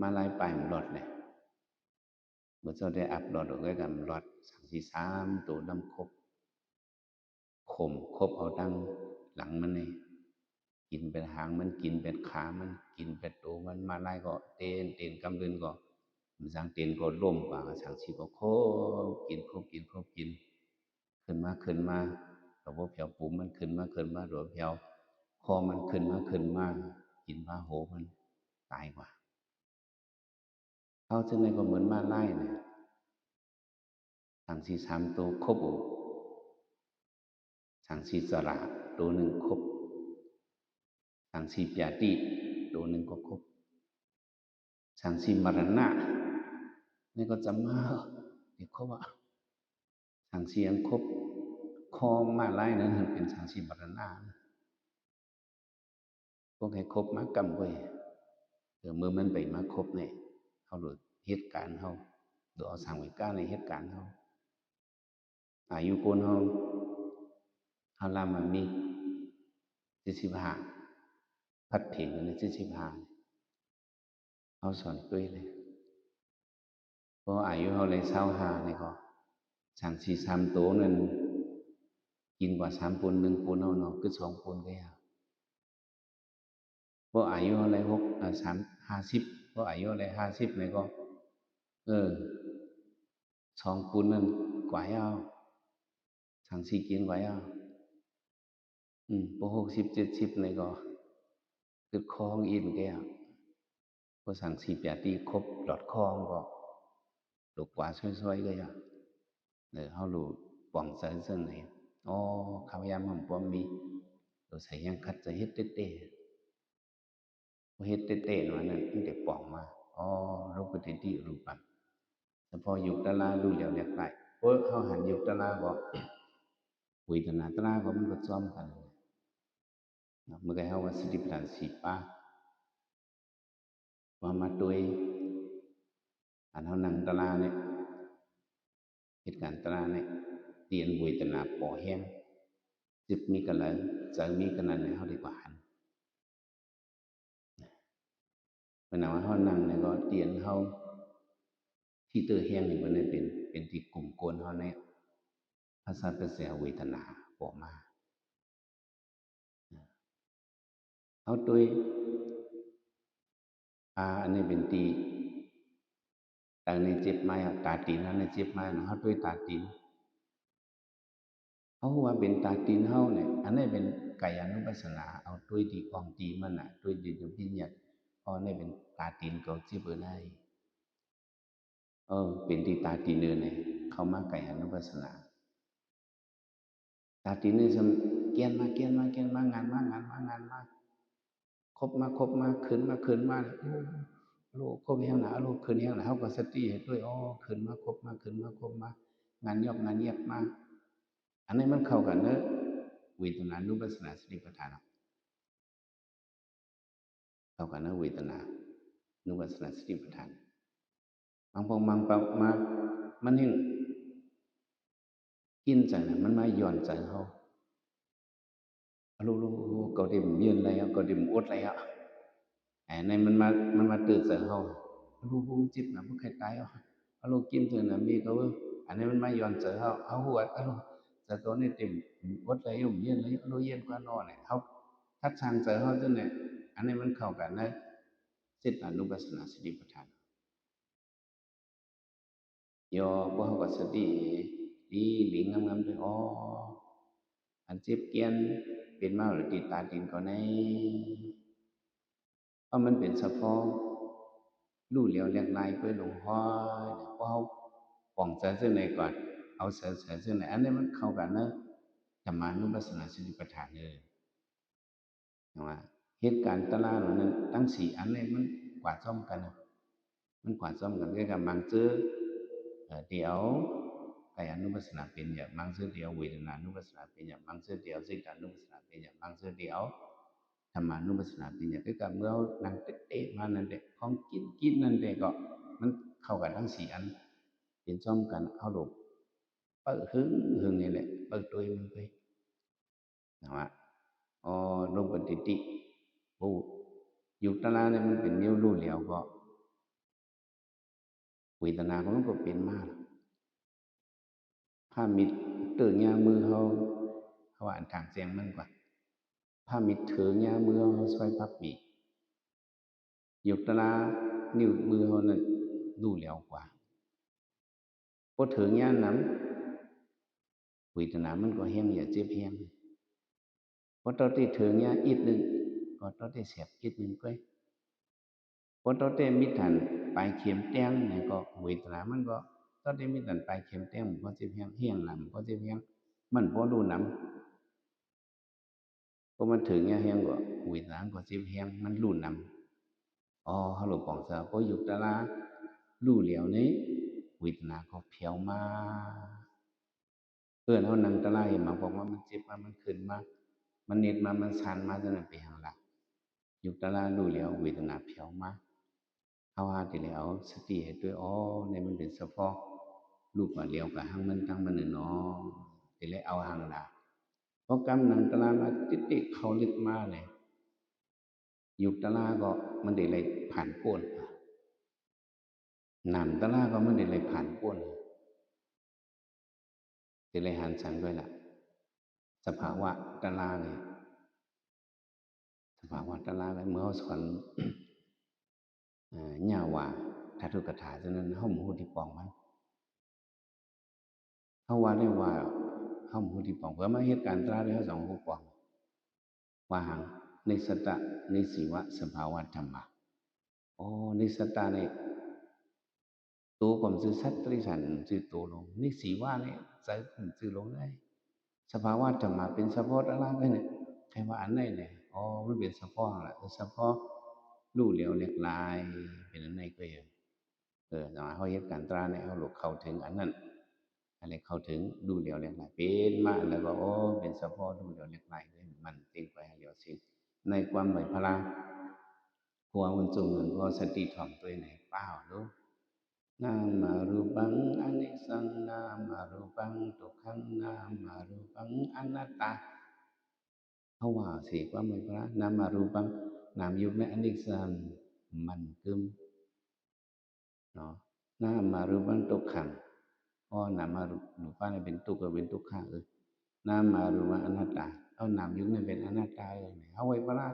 ມ້າລາຍປ່າຍມັນລອດແຫຼະ ເມື່ອເຈົ້າໄດ້ອັບລອດອອກໄວ້ກັນລອດ ສັງສີສາມໂຕລຳຄົບ ຂົມ ຄົບເອົາທັງຫຼັງມັນນີ້ ກິນແປດຫາງມັນ ກິນແປດຂາມັນ ກິນແປດໂຕມັນ ມ້າລາຍກໍເຕັ້ນ ເຕັ້ນກຳລຶນກໍ ມັນສັງເຕັ້ນກໍລົ້ມກວ່າ ສັງສີກໍຄົບກິນ ຄົບກິນ ຄົບກິນ ຂຶ້ນມາ ຂຶ້ນມາ ກໍບໍ່ແຜ່ວປູມມັນ ຂຶ້ນມາ ຂຶ້ນມາ ກໍແຜ່ວຄໍມັນ ຂຶ້ນມາ ຂຶ້ນມາ ກິນພາໂຫມັນ ຕາຍກວ່າ. ເອົາ ຈັ່ງໃດກໍເໝືອນມ້າລາຍນະ ສັງສີສາມໂຕຄົບ ສັງສີຈະລາໂຕໜຶ່ງຄົບ ສັງສີປາຍາຕິໂຕໜຶ່ງກໍຄົບ ສັງສີມະລະນະນີ້ກໍຈຳມາ ເອີ ຄົບອະ ສັງສີອັນຄົບຄໍມ້າລາຍນັ້ນ ເປັນສັງສີມະລະນະ. ພວກໃຫ້ຄົບມາກຳເວີຍ ເອີ ເມື່ອມັນໄປມາຄົບນີ້ ເຮົາໂລດເຮັດການເຮົາ ໂລດເອົາສັງເວກາໃນເຮັດການເຮົາ ອາຍຸຄົນເຮົາ ເຮົາລາມາມີເຈັດສິບຫ້າ ພັດເພັງກັນເຈັດສິບຫ້າ ເຮົາສອນຕຸ້ຍເລີຍ ພໍອາຍຸເຮົາໄດ້ຊາວຫ້ານີ້ກໍ ສັງສີສາມໂຕນັ້ນ ກິນກວ່າສາມປຸ້ນ ໜຶ່ງປຸ້ນເຮົາເນາະ ຄືສອງປຸ້ນກໍຍາກ ພໍອາຍຸເຮົາໄດ້ຫົກ ອາ ສາມ ຫ້າສິບ ພໍອາຍຸໄດ້ຫ້າສິບນີ້ກໍ ເອີ ສອງປຸ້ນນັ້ນກວ່າຍາວ ສັງສີກິນກວ່າຍາວ ອືມ ພໍຫົກສິບ ເຈັດສິບນີ້ກໍ ຄືຄອງອິນແກ້ວ ພໍສັງສີປາຍາຕິຄົບຫຼອດຄອງກໍ ໂລກວ່າຊ່ອຍໆກໍຢ່າ ເອີ ເຮົາໂລດປ່ອງໃຈເຊິ່ງໃດ ອໍ ຂ້າວຍາມເຮົາບໍ່ມີ ໂລດໃສ່ຍັງຂັດໃຈເຮັດແຕ່ໆ ບໍ່ເຮັດແຕ່ໆ ວ່ານັ້ນ ມັນໄດ້ປ່ອງມາ ອໍ ໂລກປະຕິຕິຮູປັງ ສະເພາະຍຸກຕະລາ ຮູ້ແລ້ວແຫຼກຫຼາຍ. ໂອ້ ເຮົາຫັນຍຸກຕະລາບໍ່? ເວທະນາຕະລາກໍມັນກໍຊ້ອມກັນເນາະ. ເມື່ອກີ້ເຮົາວ່າສະຕິປະທານສີ່ປາ ວ່າມາໂດຍ ອັນເຮົານັ່ງຕະລານີ້ ເຮັດການຕະລານີ້ ຕຽນເວທະນາພໍແຮງ ເຈັບມີກະໄລ ເຈີມີກະນັ້ນ ໃຫ້ເຮົາໄດ້ກວາດຫັນ. ເວລາວ່າເຮົານັ່ງນີ້ກໍຕຽນເຮົາທີ່ເຕີແຮງນີ້ ເພິ່ນເປັນ ເປັນທີ່ກຸມໂກນເຮົາໃນພາສາເປັນເສຍເວທະນາອອກມາ. ເຮົາໂດຍ ອ່າ ອັນນີ້ເປັນຕີ ຕານີ້ເຈັບມາ ຕາຕີນເຮົານີ້ເຈັບມາ ເຮົາໂດຍຕາຕີນ ເຮົາຮູ້ວ່າເປັນຕາຕີນເຮົານີ້ ອັນນີ້ເປັນກາຍານຸປັດສະນາ ເອົາໂດຍທີ່ອ່ອງຕີມັນນະ ໂດຍທີ່ຈະພິນຍັດ ເພາະອັນນີ້ເປັນຕາຕີນເຂົາເຈັບເອີໃດ ເອີ ເປັນທີ່ຕາຕີນເອີໃດ ເຂົ້າມາກາຍານຸປັດສະນາ. ຕາຕີນນີ້ຊຳ ກຽນມາ ກຽນມາ ກຽນມາ ງັນມາ ງັນມາ ງັນມາ ຄົບມາ ຄົບມາ ຂຶ້ນມາ ຂຶ້ນມາ ໂອ້ ໂລ ຄົບແຮງນະ ໂລ ຂຶ້ນແຮງນະ ເຮົາກໍສະຕິໃຫ້ໂດຍ ອໍ ຂຶ້ນມາ ຄົບມາ ຂຶ້ນມາ ຄົບມາ ງັນຍອກ ງັນແຍກມາ. ອັນນີ້ມັນເຂົ້າກັນເດີ ເວທະນານຸປັດສະນາສະຕິປະທານ ເຂົ້າກັນນະ ເວທະນານຸປັດສະນາສະຕິປະທານ. ບາງພວກບາງປະມາ ມັນແຮ່ງກິນໃຈນະ ມັນມາຍ້ອນໃຈເຮົາ ອາໂລໂລ ເຂົາໄດ້ເຢັນໄດ້ ເຂົາໄດ້ອົດໄດ້ ອັນນັ້ນມັນມາ ມັນມາເຕີດໃຈເຮົາ ອາໂລ ເຈັບນະ ບໍ່ໃຄ່ຕາຍ ອາໂລ ກິນເທື່ອນະ ມີເຂົາ ອັນນີ້ມັນມາຍ້ອນໃຈເຮົາ ເຮົາຮູ້ວ່າ ອາໂລ ໃຈຕົວນີ້ເຕັມ ອົດໄດ້ຢູ່ ເຢັນໄດ້ຢູ່ ອາໂລ ເຢັນກວ່ານໍ ເຮົາ ຄັດສ້າງໃຈເຮົາຈັ່ງໃດ ອັນນີ້ມັນເຂົ້າກັນໃນ ຈິດຕານຸປັດສະນາສະຕິປະທານ ຍໍພວກເຮົາກໍສະຕິດີໆ ງາມໆ ເດີ ອໍ ອັນເຈັບກຽນເປັນມາແລ້ວຕິດຕາຕີນກໍແນ່ ເພາະມັນເປັນສະເພາະ ຮູ້ແລ້ວແຫຼກຫຼາຍ ເປີດລົງຫ້ອຍ ເພາະເຮົາປອງໃຈຈັ່ງໃດກໍເອົາໃສ່ໃຈຈັ່ງໃດ ອັນນີ້ມັນເຂົ້າກັນໃນທຳມານຸປັດສະນາສະຕິປະທານເດີ. ຈັ່ງວ່າເຫດການຕະລາງນັ້ນ ທັງສີ່ອັນນີ້ມັນກວາດຊ້ອມກັນນະ ມັນກວາດຊ້ອມກັນ ຄືກັບບາງເທື່ອ ເອີ ທີ່ເອົາກາຍານຸປັດສະນາເປັນຢາກ ບາງເທື່ອທີ່ເອົາເວທະນານຸປັດສະນາເປັນຢາກ ບາງເທື່ອທີ່ເອົາຈິດຕານຸປັດສະນາເປັນຢາກ ບາງເທື່ອທີ່ເອົາທຳມານຸປັດສະນາເປັນຢາກ ຄືກັບເມື່ອເຮົານັ່ງເຕະໆມານັ້ນແຫຼະ ຂອງກິນກິນນັ້ນແຫຼະ ກໍມັນເຂົ້າກັນທັງສີ່ອັນ ເປັນຊ້ອມກັນ ເຮົາໂດດປຶ້ງຫຶງນີ້ແຫຼະ ປຶ້ງໂຕມັນໄປ. ນະວະ ອໍ ລົມປະຕິຕິ ໂອ້ ຍຸກຕະລານີ້ມັນເປັນແນວຮູ້ແລ້ວກໍ ເວທະນາຂອງມັນກໍເປັນມາລະ ພາມິດເຕີຍາມືເຮົາ ເຮົາວ່າອັນທາງແຈ້ງມັນກວ່າ ພາມິດເທີຍາມືເຮົາ ເຮົາຊອຍພັກປີ ຍຸກຕະລານິ້ວມືເຮົານັ້ນ ຮູ້ແລ້ວກວ່າ ພໍເທີຍານຳ ເວທະນາມັນກໍແຮງ ຢາກເຈັບແຮງ ພໍເຕົາແຕ່ເທີຍາອີກໜຶ່ງ ກໍເຕົາແຕ່ແສບອີກໜຶ່ງກ້ອຍ ພໍເຕົາແຕ່ມີດຫັນປາຍເຂັມແຕງນີ້ ກໍເວທະນາມັນກໍ ເຕົາແຕ່ມີດຫັນປາຍເຂັມແຕງ ມັນກໍເຈັບແຮງ ແຮງນຳ ມັນກໍເຈັບແຮງ ມັນບໍ່ຮູ້ນຳ. ເພາະມັນເຖິງຍາມແຮງກໍ ເວທະນາມັນກໍເຈັບແຮງ ມັນຮູ້ນຳ ອໍ ເຮົາເລີຍປອງໃຈ ພໍຍຸກຕະລາຮູ້ແລ້ວນີ້ ເວທະນາກໍແຜ່ວມາ ເອີ ເຮົານັ່ງຕະລາເຫັນມາ ບອກວ່າມັນເຈັບມາ ມັນຂຶ້ນມາ ມັນເໜັດມາ ມັນຊານມາ ຈັ່ງນັ້ນເປັນຫຍັງລະ? ຍຸກຕະລາຮູ້ແລ້ວ ເວທະນາແຜ່ວມາ ເຮົາຫາແຕ່ໄດ້ເອົາສະຕິໃຫ້ຕົວເອງ ອໍ ນີ້ມັນເປັນສະເພາະ ຮູ້ວ່າແລ້ວກໍຫາງມັນ ທາງມັນເນາະ ແຕ່ໄດ້ເອົາຫາງລະ ເພາະການນັ່ງຕະລາງມາຕິດໆ ເຂົ້າເລິກມານີ້ ຍຸກຕະລາກໍມັນໄດ້ໄລ່ຜ່ານໂພນ ນາມຕະລາກໍມັນໄດ້ໄລ່ຜ່ານໂພນ ຊິໄດ້ຫັນສັງດ້ວຍລະ ສະພາວະຕະລາງນີ້ ສະພາວະຕະລາງນີ້ ເມື່ອເຮົາສອນ ເອີ ຍາວາທາຕຸກະຖາ ສະນັ້ນເຮົາບໍ່ຮູ້ທີ່ປອງມັນ ເຮົາວ່າໄດ້ວ່າ ເຮົາບໍ່ຮູ້ທີ່ປອງ ເພື່ອມາເຮັດການຕະລາງນີ້ ເຮົາຕ້ອງຮູ້ປອງ ວ່າຫຍັງ ນິສສະຕະ ນິສີວະ ສະພາວະທຳມາ ອໍ ນິສສະຕະນີ້ ໂຕກໍມັນຊື່ສັດ ຕະລິສານມັນຊື່ໂຕລົງ ນິສີວະນີ້ ໃຈມັນຊື່ລົງໄດ້ ສະພາວະທຳມາ ເປັນສະເພາະຕະລາງໄດ້ນີ້ ໃຜວ່າອັນໃດນີ້ ອໍ ມັນເປັນສະເພາະຫັ້ນລະ ສະເພາະ ຮູ້ແລ້ວແຫຼກຫຼາຍ ເປັນອັນໃດກໍ ເອີ ເຮົາເຮັດການຕະຫຼາດນີ້ ເຮົາເຂົ້າເຖິງອັນນັ້ນ ອັນນີ້ເຂົ້າເຖິງ ຮູ້ແລ້ວແຫຼກຫຼາຍ ເປັນມາແລ້ວກໍ ໂອ້ ເປັນສະເພາະຮູ້ແລ້ວແຫຼກຫຼາຍ ມັນເຕັມໄປໃຫ້ແລ້ວເສັດ ໃນຄວາມໄຫວພະລາ ຜູ້ເຮົາມັນຈົ່ງເງິນ ເພາະສະຕິຖ່ອມຕົວເອງໃຫ້ປ້າວໂລດ ນາມະຮູປັງອະນິດຈັງ ນາມະຮູປັງທຸກຂັງ ນາມະຮູປັງອະນັດຕາ ເຮົາວ່າຊິ ຄວາມໄຫວພະລາ ນາມະຮູປັງ ນາມຮູບໃນອະນິດຈັງ ມັນກຶມ ເນາະ ນາມະຮູປັງທຸກຂັງ ເພາະນາມະຮູບ ຮູບປະນີ້ເປັນທຸກ ກໍເປັນທຸກຂະ ເອີ ນາມະຮູບອະນັດຕາ ເອົານາມຢູ່ໃນເປັນອະນັດຕາ ເອີ ເຮົາໄຫວພະລາ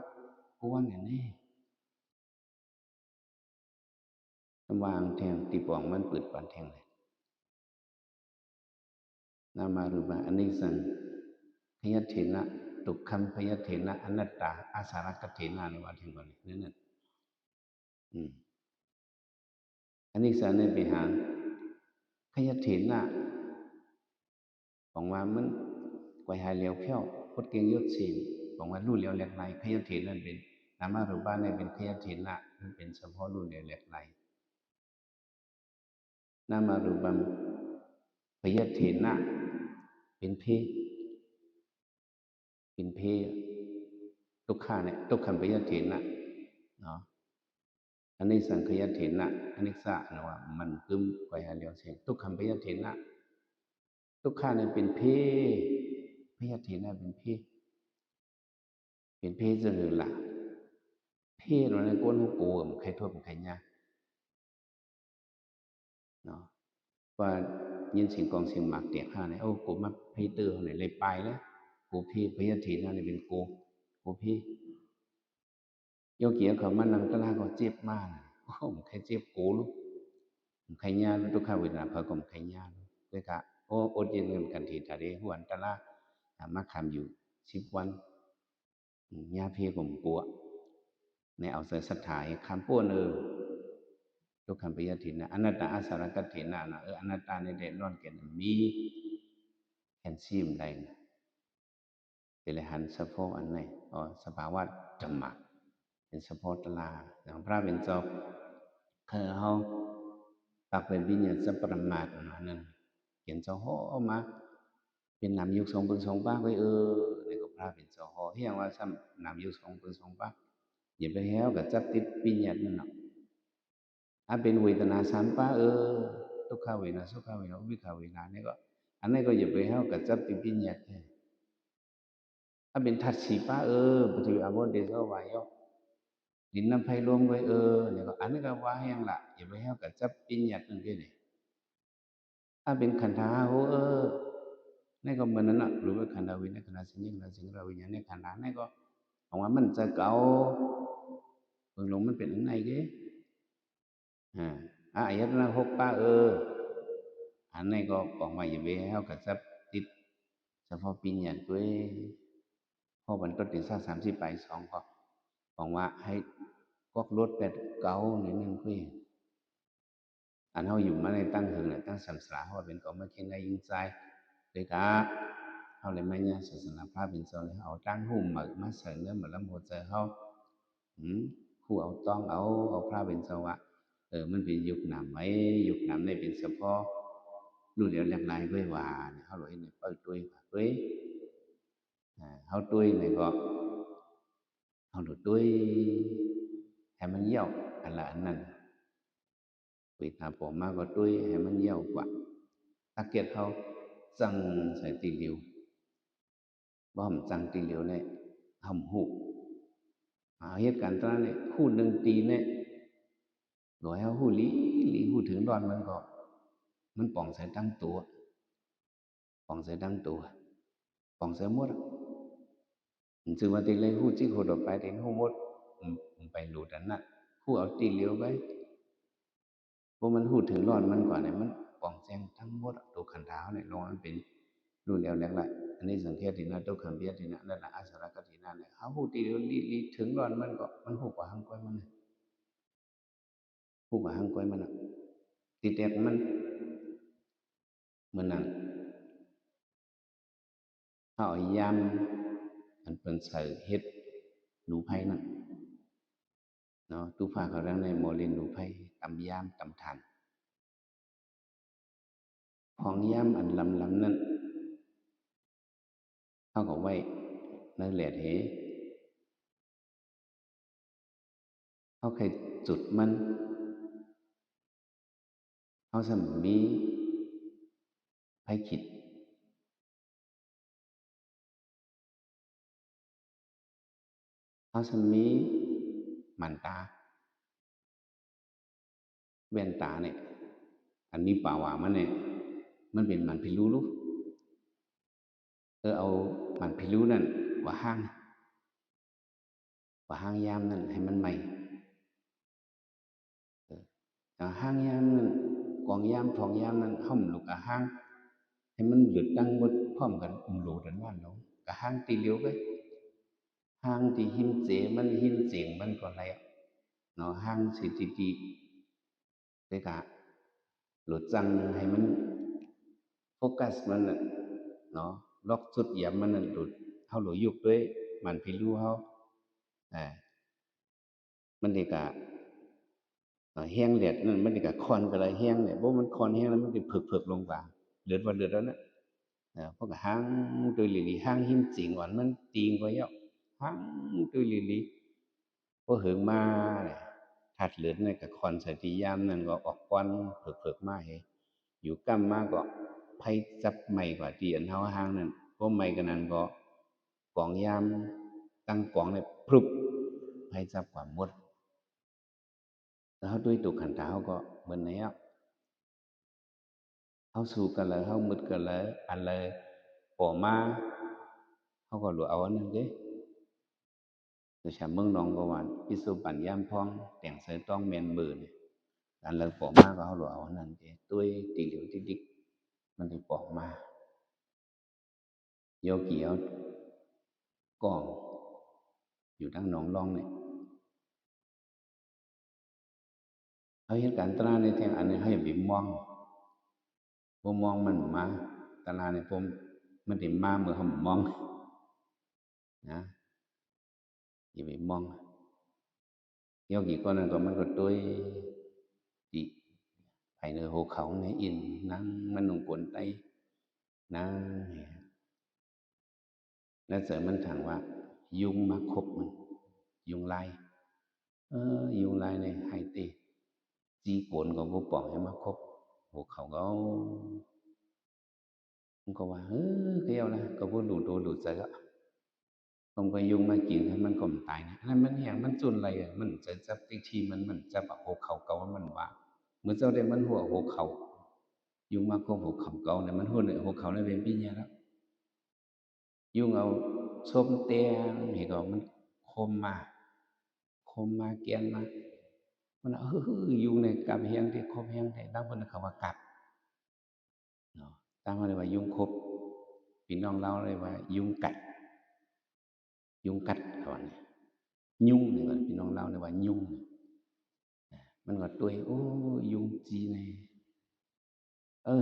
ຄວນແນວນີ້ ລະຫວ່າງແທ່ງທີ່ປອງມັນປືດປັນແທ່ງແຫຼະ ນາມະຮູບາອະນິດຈັງ ຂະຍັດເຖນະ ທຸກຂັງ ຂະຍັດເຖນະ ອະນັດຕາ ອາສາລະກະເຖນະ ນີ້ວ່າແທ່ງກ່ອນນີ້ ນັ້ນນະ ອືມ ອະນິດຈັງນີ້ໄປຫາ ຂະຍັດເຖນະ ບອກວ່າມັນກວາຍຫາຍແຫຼວແພ້ວ ກົດເກັ່ງຍົດເສງ ບອກວ່າຮູ້ແລ້ວແຫຼກຫຼາຍ ຂະຍັດເຖນະເປັນ ນາມະຮູບານີ້ເປັນຂະຍັດເຖນະ ມັນເປັນສະເພາະຮູ້ແລ້ວແຫຼກຫຼາຍ ນາມະຮູປັງ ຂະຍັດເຖນະ ເປັນເພ ເປັນເພ ທຸກຂະນີ້ ທຸກຂັງຂະຍັດເຖນະ ເນາະ ອະນິດຈັງຂະຍັດເຖນະ ອະນິດຈະ ອັນວ່າມັນກຶມ ກວາຍຫາຍແຫຼວເສງ ທຸກຂັງຂະຍັດເຖນະ ທຸກຂະນີ້ເປັນເພ ຂະຍັດເຖນະເປັນເພ ເປັນເພຈະເລີນລະ ເພນັ້ນ ຄົນຮູ້ໂກ ມັນໄຄທຸກ ມັນໄຄຍາກ ເນາະ ວ່າຍິນສຽງກອງສຽງໝາກແຕກຫານີ້ ໂອ້ ໂກມັກເພເຕີເຮົານີ້ ເລີຍປາຍເລີຍ ໂກເພ ຂະຍັດເຖນະນີ້ເປັນໂກ ໂກເພ ໂຍກີເຂົາມານັ່ງຕະລາກໍເຈັບມານະ ໂອ້ ມັນໄຄເຈັບໂກໂລດ ມັນໄຄຍາໂລດ ທຸກຂະເວທະນາ ເຂົາກໍມັນໄຄຍາໂລດ ເລີຍກະ ໂອ້ ອົດເຢັນກັນ ກັນທີທາເດ ຮູ້ອັນຕະລາ ອາ ມາຄຳຢູ່ສິບວັນ ຍາເພກໍບໍ່ກົວ ໃນເອົາໃສ່ສັດທາໃຫ້ຄຳໂປ້ນ ເອີ ທຸກຂັງຂະຍັດເຖນະ ອະນັດຕາ ອາສາລະກະເຖນະນະ ເອີ ອະນັດຕານີ້ແດດຮ້ອນແກ່ນມີ ແຄນຊີມໄດ້ ເປັນອະລະຫັນສະເພາະອັນໃດ ເພາະສະພາວະທຳມະ ເປັນສະເພາະຕະລາ ຢ່າງພະເປັນເຈົ້າ ຄືເຮົາປັກເປັນວິນຍາດສະປະມາດນັ້ນ ເຫັນເຈົ້າເຮົາເອົາມາ ເປັນນາມຍຸກສອງເບິ່ງສອງປາກໄວ້ ເອີ ນີ້ກໍພະເປັນເຈົ້າເຮົາ ເຮັດຫຍັງວ່າຊ້ຳນາມຍຸກສອງເບິ່ງສອງປາກ ຢ່າໄປໃຫ້ເຮົາກະຈັບຕິດວິນຍາດນັ້ນເນາະ ອາ ເປັນເວທະນາສາມປາກ ເອີ ທຸກຂະເວທະນາ ສຸຂະເວທະນາ ອຸເບກຂາເວທະນາ ນີ້ກໍ ອັນນີ້ກໍຢ່າໄປໃຫ້ເຮົາກະຈັບຕິດວິນຍາດ ອາ ເປັນທາດສີ່ປາກ ເອີ ປະທິວີ ອາໂປ ເຕໂຊ ວາໂຍ ດິນ ນ້ຳ ໄຟ ລົມ ໄວ້ ເອີ ນີ້ກໍ ອັນນີ້ກໍວ່າຫຍັງລະ ຢ່າໄປໃຫ້ເຮົາກະຈັບວິນຍາດນັ້ນເດ້ ອາ ເປັນຂັນທາຫ້າ ເອີ ນີ້ກໍເໝືອນນັ້ນເນາະ ຮູບເວທະນາ ສັນຍາ ເວທະນາ ສັງຂາລະ ວິນຍານ ນີ້ ຂັນທາ ນີ້ກໍ ອອກມາມັນຈະເກົ່າ ເບິ່ງລົງມັນເປັນອັນໃດເດ້ ອາ ອາຍະຕະນະຫົກປາກ ເອີ ອັນນີ້ກໍບອກວ່າຢ່າໄປໃຫ້ເຮົາກະຈັບຕິດສະເພາະວິນຍາດເວີຍ ເພາະມັນຕົວເຕັງຊາກສາມສິບປາຍສອງກໍບອກວ່າໃຫ້ກອກລົດແປດເກົ້າໜ້ອຍໜຶ່ງເວີຍ ອັນເຮົາຢູ່ມາໃນຕັ້ງເຫິງແລະ ຕັ້ງສຳສາລາ ເຮົາເປັນກອງມາເຄງໄດ້ຍິງຊາຍ ເລີຍກະ ເຮົາເລີຍມາຍາສາສະໜາພະເປັນເຈົ້າ ເຮົາເອົາຕ່າງຮູ້ໃໝ່ມາໃສ່ເນື້ອມາລຳຫົວໃຈເຮົາ ຫື ຮູ້ເອົາຕ້ອງເອົາ ເອົາພະເປັນເຈົ້າວ່າ ເອີ ມັນເປັນຍຸກນາມໄວ້ ຍຸກນາມນີ້ເປັນສະເພາະ ຮູ້ແລ້ວແຫຼກຫຼາຍເວີຍວ່າ ເຮົາເລີຍເຮັດໃຫ້ເປີດຕົວເອງວ່າ ເອີຍ ອາ ເຮົາຕົວະນີ້ກໍ ເຮົາຕົວະໃຫ້ມັນຍາວ ອັນລະອັນນັ້ນ ເວທະນາປອງມາກໍຕົວະໃຫ້ມັນຍາວກວ່າ ຕາກຽດເຮົາຈັ່ງໃສ່ຕີຫຼຽວ ບໍ່ໃຫ້ມັນຈັ່ງຕີຫຼຽວແນ່ ເຮົາຮູ້ ເຮົາເຮັດການຕະຫຼາດນີ້ ຮູ້ໜຶ່ງຕີແນ່ ບໍ່ໃຫ້ເຮົາຮູ້ຫຼີ່ຫຼີ ຮູ້ເຖິງລ້ອນມັນກໍ ມັນປ່ອງໃສທັງຕົວ ປ່ອງໃສທັງຕົວ ປ່ອງໃສໝົດ ມັນຈື່ວ່າຕິເລຍຮູ້ຈິກຮູ້ຕໍ່ໄປ ຕິເລຍຮູ້ໝົດ ມັນໄປໂຫຼດອັນນັ້ນ ຮູ້ເອົາຕິລຽວໄປ ເພາະມັນຮູ້ເຖິງລ້ອນມັນກວ່ານີ້ ມັນປ່ອງແຈ້ງທັງໝົດ ໂຕຂັນທາເຮົານີ້ ລອງມັນເປັນ ຮູ້ແລ້ວແຫຼກຫຼາຍ ອະນິດຈັງຂະຍັດເຖນະ ທຸກຂັງຂະຍັດເຖນະ ອະນັດຕາ ອາສາລະກະເຖນະນີ້ ເຮົາຮູ້ຕິລຽວລີ້ໆ ເຖິງລ້ອນມັນກໍ ມັນຮູ້ກວ່າຮັງກ້ອຍມັນ ຮູ້ກວ່າຮັງກ້ອຍມັນ ຕິແຕກມັນ ເໝືອນໜັງ ເຮົາເອົາຢາມ ອັນເພິ່ນໃສ່ເຮັດໜູໄພນັ້ນ ເນາະ, ຕູຟ້າເຂົາເລີຍໃນໝໍຫຼິ້ນດູໄພ ຕຳຢາມຕຳຖານ. ພອງຢາມອັນລຳໆນັ້ນ ເຮົາກໍໄວ້ໃນແຫຼດເຫ, ເຮົາໃຄ່ຈຸດມັນ, ເຮົາຊ່ຳມີໄຟຂີດ, ເຮົາຊ່ຳມີໝານຕາ. ແວ່ນຕານີ້ ອັນມີປາວາມັນນີ້ ມັນເປັນໝານພິລຸລຸ. ເອີ ເອົາໝານພິລຸນັ້ນກວາດຫ້າງ, ກວາດຫ້າງຢາມນັ້ນໃຫ້ມັນໃໝ່. ເອີ ເອົາຫ້າງຢາມນັ້ນ, ກອງຢາມ, ພອງຢາມນັ້ນ, ຫ້ອມລູກກະຫ້າງໃຫ້ມັນເຫຼືອຕັ້ງໝົດພ້ອມກັນ, ອຸມໂຫຼດອັນນັ້ນເນາະ, ກະຫ້າງຕີຫຼຽວເລີຍ. ຫ້າງທີ່ຫິມເຈມັນ, ຫິມເຈງມັນກໍໄດ້ເນາະ, ຫ້າງສະຖິຕິ ແຕ່ກະໂຫຼດສັ່ງໃຫ້ມັນໂຟກັສມັນນະເນາະ, ລັອກຈຸດຢາມມັນນັ້ນ, ໂຫຼດ ເຮົາໂຫຼດຍຸກດ້ວຍໝານພິລຸເຮົາ. ອາ ມັນນີ້ກະ ເອີ ແຮງແດດນັ້ນ ມັນນີ້ກະຄ່ອນກໍໄດ້, ແຮງແດດ ບໍ່ ມັນຄ່ອນແຮງແລ້ວ ມັນຊິເພິກໆລົງວ່າ ເລືອດວ່າເລືອດແລ້ວນະ. ເອີ ເຮົາກໍຫ້າງໂຕລີໆ, ຫ້າງຫິມເຈງອ່ອນມັນຕີງໄວ້ແລ້ວ, ຫ້າງໂຕລີໆ. ພໍເຫິງມາ ທາດເລືອດນັ້ນກໍຄ່ອນໃສ່ທີ່ຢາມນັ້ນ ກໍອອກກ່ອນເພິກໆມາເຮ, ຢູ່ກ້ຳມາກໍໄຟຈັບໄໝ້ກວ່າທີ່ອັນເຮົາຫ້າງນັ້ນ, ພໍໄໝ້ກວ່ານັ້ນກໍກອງຢາມ, ຕັ້ງກອງໄດ້ ພຣຶບ, ໄຟຈັບກວ່າໝົດ. ແລ້ວເຮົາຕຸ້ຍຕົກຂັນຕາເຮົາກໍເໝິດແລ້ວ. ເຮົາສູ້ກັນແລ້ວ ເຮົາໝົດກັນແລ້ວ ອັນໃດພໍມາ ເຮົາກໍຫຼວງເອົາອັນນັ້ນເດ້. ໂດຍສະເໝາະເມືອງໜອງກໍວ່າ ປິດໂສບານຢາມພອງ ແຕ່ງໃສ່ຕ້ອງແມ່ນເມີນີ້ ອັນໃດພໍມາກໍເຮົາຫຼວງເອົາອັນນັ້ນເດ້. ຕຸ້ຍຕິກຫຼຽວຕິກດິກ ມັນຊິປອງມາ. ໂຍກີເຮົາກ້ອງຢູ່ທາງໜອງລອງນີ້ ເຮົາເຮັດການຕະລາດໃນແທ່ງອັນນີ້ ເຮົາຢ່າໄປມອງ, ບໍ່ມອງມັນມາ, ຕະລາດນີ້ ມັນຊິມາເມື່ອເຮົາມອງນະ, ຢ່າໄປມອງ. ໂຍກີກ່ອນນັ້ນກໍມັນກໍຕຸ້ຍຕິ ໄປເໜືອຫົວເຂົ່າໃນອິນ ນັ່ງມານຸ່ງກົນໄຕ ນັ່ງ ໃນໃຈມັນຖັງວ່າ ຍຸງມາຄົບມັນ, ຍຸງລາຍ, ເອີ ຍຸງລາຍນີ້ຮ້າຍເຕະ, ຈີ່ໂກນກໍບໍ່ປ່ອງໃຫ້ມາຄົບຫົວເຂົ່າເຂົາ. ມັນກໍວ່າ ເອີ ກໍເອົາລະ ກໍບໍ່ຮູ້ໂຕຮູ້ໃຈລະ, ມັນກໍຍຸງມາກິນ ມັນກໍບໍ່ຕາຍນະ. ອັນນັ້ນມັນຫຍັງ? ມັນຈຸ້ນໄລ່ ມັນຈະຈັບຕິກທີ່ມັນ, ມັນຈັບເອົາຫົວເຂົ່າເກົ່າມັນວ່າ. ມື້ເຊົ້າໄດ້ມັນຫົວຫົວເຂົ່າ, ຍຸງມາຄົບຫົວເຂົ່າເກົ່ານີ້ ມັນຫົວ ຫົວເຂົ່ານັ້ນເປັນປີແຍະລະ. ຍຸງເອົາສົມແຕ່ງໃຫ້ກໍມັນຄົມມາ, ຄົມມາແກ່ນມາ. ມັນ ເອີ ຍຸງນີ້ກັບແຮງແທ້ ຄົບແຮງແທ້, ລາວເພິ່ນເຂົາວ່າກັບເນາະ, ຕ່າງເຮົາເອີ້ນວ່າຍຸງຄົບ, ພີ່ນ້ອງລາວເອີ້ນວ່າຍຸງກັດ, ຍຸງກັດ ເຂົາວ່ານີ້. ຍຸງນີ້ ພີ່ນ້ອງລາວເອີ້ນວ່າຍຸງ. ມັນກໍຕຸ້ຍ ໂອ້ ຍຸງຈີ່ແນ່. ເອີ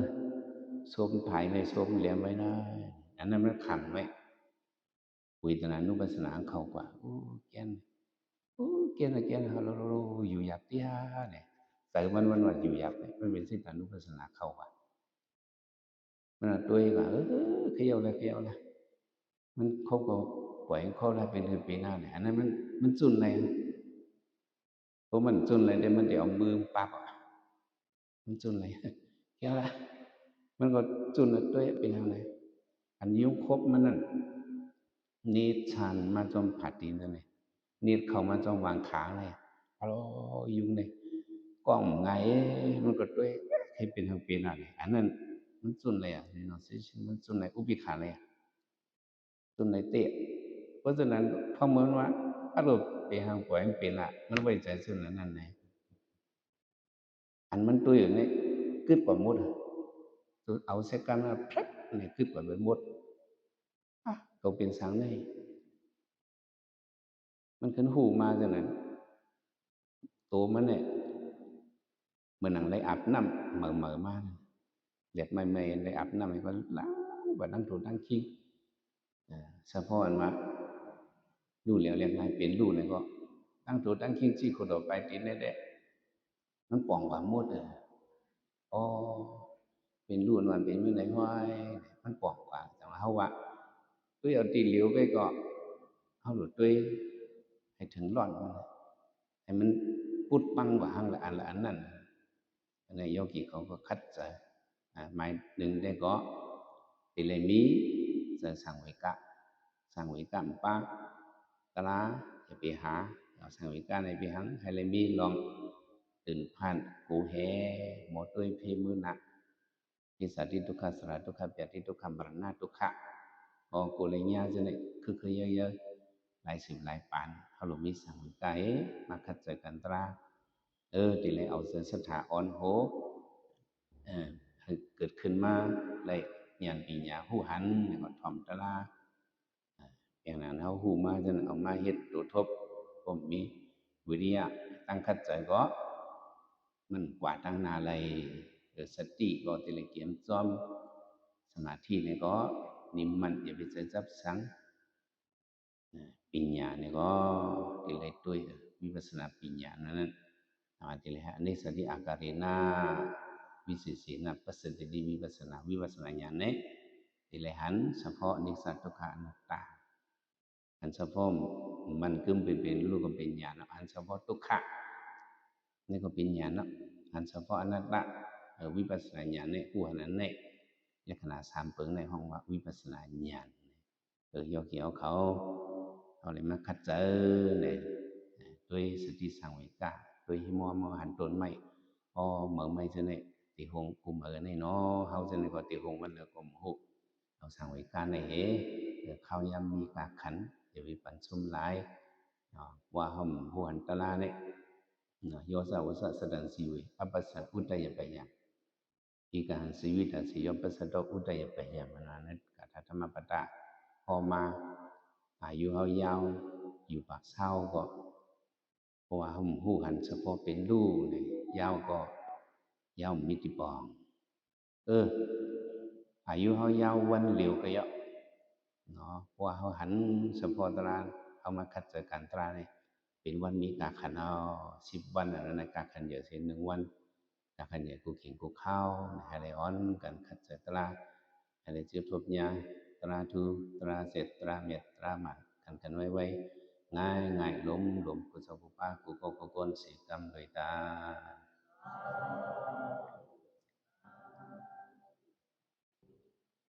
ສົມຜາຍໄວ້ ສົມແຫຼມໄວ້ນະ, ອັນນັ້ນມັນຂັງໄວ້. ເວທະນານຸປັດສະນາເຂົ້າກວ່າ ໂອ້ ແກ່ນ ໂອ້ ແກ່ນ ແກ່ນ ຢູ່ຢາກເຕຍນີ້. ໃຈມັນ ມັນວ່າຢູ່ຢາກນີ້ ມັນເປັນເວທະນານຸປັດສະນາເຂົ້າກວ່າ. ມັນເອົາຕົວເອງວ່າ ເອີ ຂະເຍົາແລ້ວ ຂະເຍົາແລ້ວ ມັນຄົບກໍປ່ອຍມັນຄົບແລ້ວ ເປັນເຮືອນເປັນນາແຫຼະ. ອັນນັ້ນມັນ ມັນຈຸ້ນໃນ ເພາະມັນຈຸ້ນໃນເດ້ ມັນຊິເອົາມືປັບອະ ມັນຈຸ້ນໃນ ຂະເຍົາແລ້ວ ມັນກໍຈຸ້ນໃນຕົວເອງເປັນຫຍັງໃດ. ອັນຍຸງຄົບມັນນັ້ນ ນີດຊານມາຈອມຜາຕີນນັ້ນແຫຼະ. ນິດເຂົ້າມາຈອງວາງຂາເລີຍ ໂອ້ ຍຸງເລີຍ ກ້ອງໄງ ມັນກໍຕົວເອງ ໃຫ້ເປັນຫຍັງເປັນອັນນີ້. ອັນນັ້ນມັນຈຸ້ນເລີຍ renunciation ມັນຈຸ້ນໃນອຸເບກຂາເລີຍ ຈຸ້ນໃນເຕະ. ເພາະສະນັ້ນ ເພາະມັນວ່າ ອາໂລ ເປັນຫຍັງ ປ່ອຍມັນເປັນລະ ມັນໄວ້ໃຈຈຸ້ນອັນນັ້ນໃດ. ອັນມັນຕຸ້ຍຢູ່ນີ້ ກຶດກວ່າໝົດ ເອົາໃສ່ກັນແລ້ວ ແພລັບ ນີ້ ກຶດກວ່າໄປໝົດ ອາ ໂຕເປັນສັງນີ້ ມັນຂຶ້ນຮູ້ມາຈັ່ງນັ້ນ ໂຕມັນນີ້ ເໝືອນໜັງໄດ້ອາບນ້ຳເໝີໆມາ ແລດໃໝ່ໆ ໄດ້ອາບນ້ຳ ແລ້ວກໍລ້າງ ບາດລ້າງໂຖລ້າງຄີງ ເອີ ສະເພາະອັນວ່າ ຮູ້ແລ້ວແຫຼກງ່າຍ ເປັນຮູ້ແລ້ວກໍ ຕັ້ງໂຕຕັ້ງຄີງຊີ້ໂຄດອກປາຍຕີນແດ່ໆ ມັນປອງກວ່າໝົດເລີຍ. ອໍ ເປັນລູກມັນເປັນຢູ່ໃນຫ້ວຍ ມັນປອງກວ່າ. ຈັ່ງວ່າເຮົາວ່າ ຕຸ້ຍເອົາຕີນຫຼຽວໄປກໍ ເຮົາໂລດຕຸ້ຍໃຫ້ເຖິງລ້ອນມັນ ໃຫ້ມັນປຸດປັງກວ່າຫັ້ນລະອັນລະອັນນັ້ນ. ອັນນີ້ໂຍກີເຂົາກໍຂັດໃຈ ອາ ໝາຍໜຶ່ງໄດ້ກໍ ທີ່ໄດ້ມີ ຈະສັງເວກະ ສັງເວກະປາກຕາລາ ຢ່າໄປຫາ ເອົາສັງເວກະໃນໄປຫັງ ໃຫ້ໄດ້ມີລອງຕື່ນຜ່ານ ໂກແຮ ໝໍຕຸ້ຍ ເພມືນະ ວິສາທິທຸກຂະ ຊະລາທຸກຂະ ບຽດທິທຸກຂະ ມະລະນະທຸກຂະ ກໍໂກເລຍາຈະໄດ້ຄືໆເຍີໆ ຫຼາຍສິບຫຼາຍປານ ເຮົາລົງມີສັງເວກະເອ ມາຂັດໃຈກັນຕາລາ ເອີ ທີ່ໄດ້ເອົາໃຈສັດທາອ່ອນໂຮ ເອີ ໃຫ້ເກີດຂຶ້ນມາໄດ້ຍານປີນຍາຮູ້ຫັນ ແລ້ວກໍຖ່ອມຕາລາ ອາ ຢ່າງນັ້ນເຮົາຮູ້ມາ ສະນັ້ນເອົາມາເຮັດໂຕທົບ ກໍມີວິລິຍະຕັ້ງຂັດໃຈກໍ ມັນກວາດຕັ້ງໜ້າໄດ້ ເອີ ສະຕິກໍທີ່ໄດ້ກຽມຊ້ອມ ສະມາທິນີ້ກໍນິມມັນ ຢ່າໄປໃຈຈັບສັງ ອາ ປີນຍານີ້ກໍທີ່ໄດ້ຕົວະ ເອີ ວິປັດສະນາປີນຍານັ້ນ ອາ ທີ່ໄດ້ ອະເນກສາທິອາກາເຣນະ ວິເສສະນະ ປັດສະດານິ ວິປັດສະນາ ວິປັດສະນາຍານນີ້ ທີ່ໄດ້ຫັນສະເພາະອະນິດຈັງ ທຸກຂັງ ອະນັດຕາ ຫັນສະເພາະມັນຄືເປັນ ເປັນຮູບກໍເປັນຍານເນາະ ຫັນສະເພາະທຸກຂະ ນີ້ກໍເປັນຍານເນາະ ຫັນສະເພາະອະນັດຕະ ເອີ ວິປັດສະນາຍານນີ້ ຮູ້ອັນນັ້ນແນ່ ລັກຂະນະສາມເປີງນີ້ ເອີ້ນວ່າວິປັດສະນາຍານ ເອີ ໂຍກີເຮົາເຂົາ ເຮົາໄດ້ມາຂັດໃຈນີ້ ໂດຍສະຕິສັງເວກະ ໂດຍເຫັນໝໍ ເໝີ ຫັນຕົ້ນໄມ້ ພໍເໝີໄມ້ຊະນີ້ ຕິຫົງກູເໝີນີ້ເນາະ ເຮົາຊະນີ້ກໍຕິຫົງມັນແລ້ວກໍບໍ່ຮູ້ ເຮົາສັງເວກະໃນເຫ ເອີ ຄາວຍາມມີກາຂັນ ຢ່າໄປປັນຊຸມຫຼາຍເນາະ ວ່າເຮົາບໍ່ຮູ້ຫັນຕະລານີ້ເນາະ ໂຍສະໂອສະສະດັງ ສີເວ ອັບປະສັງ ອຸດຕະຍະປະຍັງ ອີກະຫັງ ຊີວິດທັງ ສີໂຍປັດສະໂຕ ອຸດຕະຍະປະຍັງ ມະນາ ໃນກາຖາທຳມະປະຕະ ພໍມາ ອາຍຸເຮົາຍາວ ຢູ່ປາກຊາວກໍ ເພາະວ່າເຮົາຮູ້ຫັນສະເພາະເປັນລູກນີ້ ຍາວກໍຍາວມີຕິປອງ ເອີ ອາຍຸເຮົາຍາວວັນຫຼຽວກໍເຍາະເນາະ ເພາະວ່າເຮົາຫັນສະເພາະຕະລາ ເຮົາມາຂັດໃຈກັນຕະລານີ້ ເປັນວັນມີກາຂັນເຮົາ ສິບວັນ ອັນນັ້ນກາຂັນໃຫຍ່ຊິໜຶ່ງວັນ ກາຂັນໃຫຍ່ກູເຂັງກູເຂົາ ໃຫ້ໄດ້ອ່ອນກັນຂັດໃຈຕະລາ ໃຫ້ໄດ້ຈື່ທົບຍາຕະລາ ທູຕະລາເສັດ ຕະລາເມັດ ຕະລາໝານ ຂັນກັນໄວໆ ງ່າຍໆ ລົມໆ ຜູ້ເຖົ້າຜູ້ປ້າ ກູ່ຄົນ ເສກັມ ໂດຍຕາ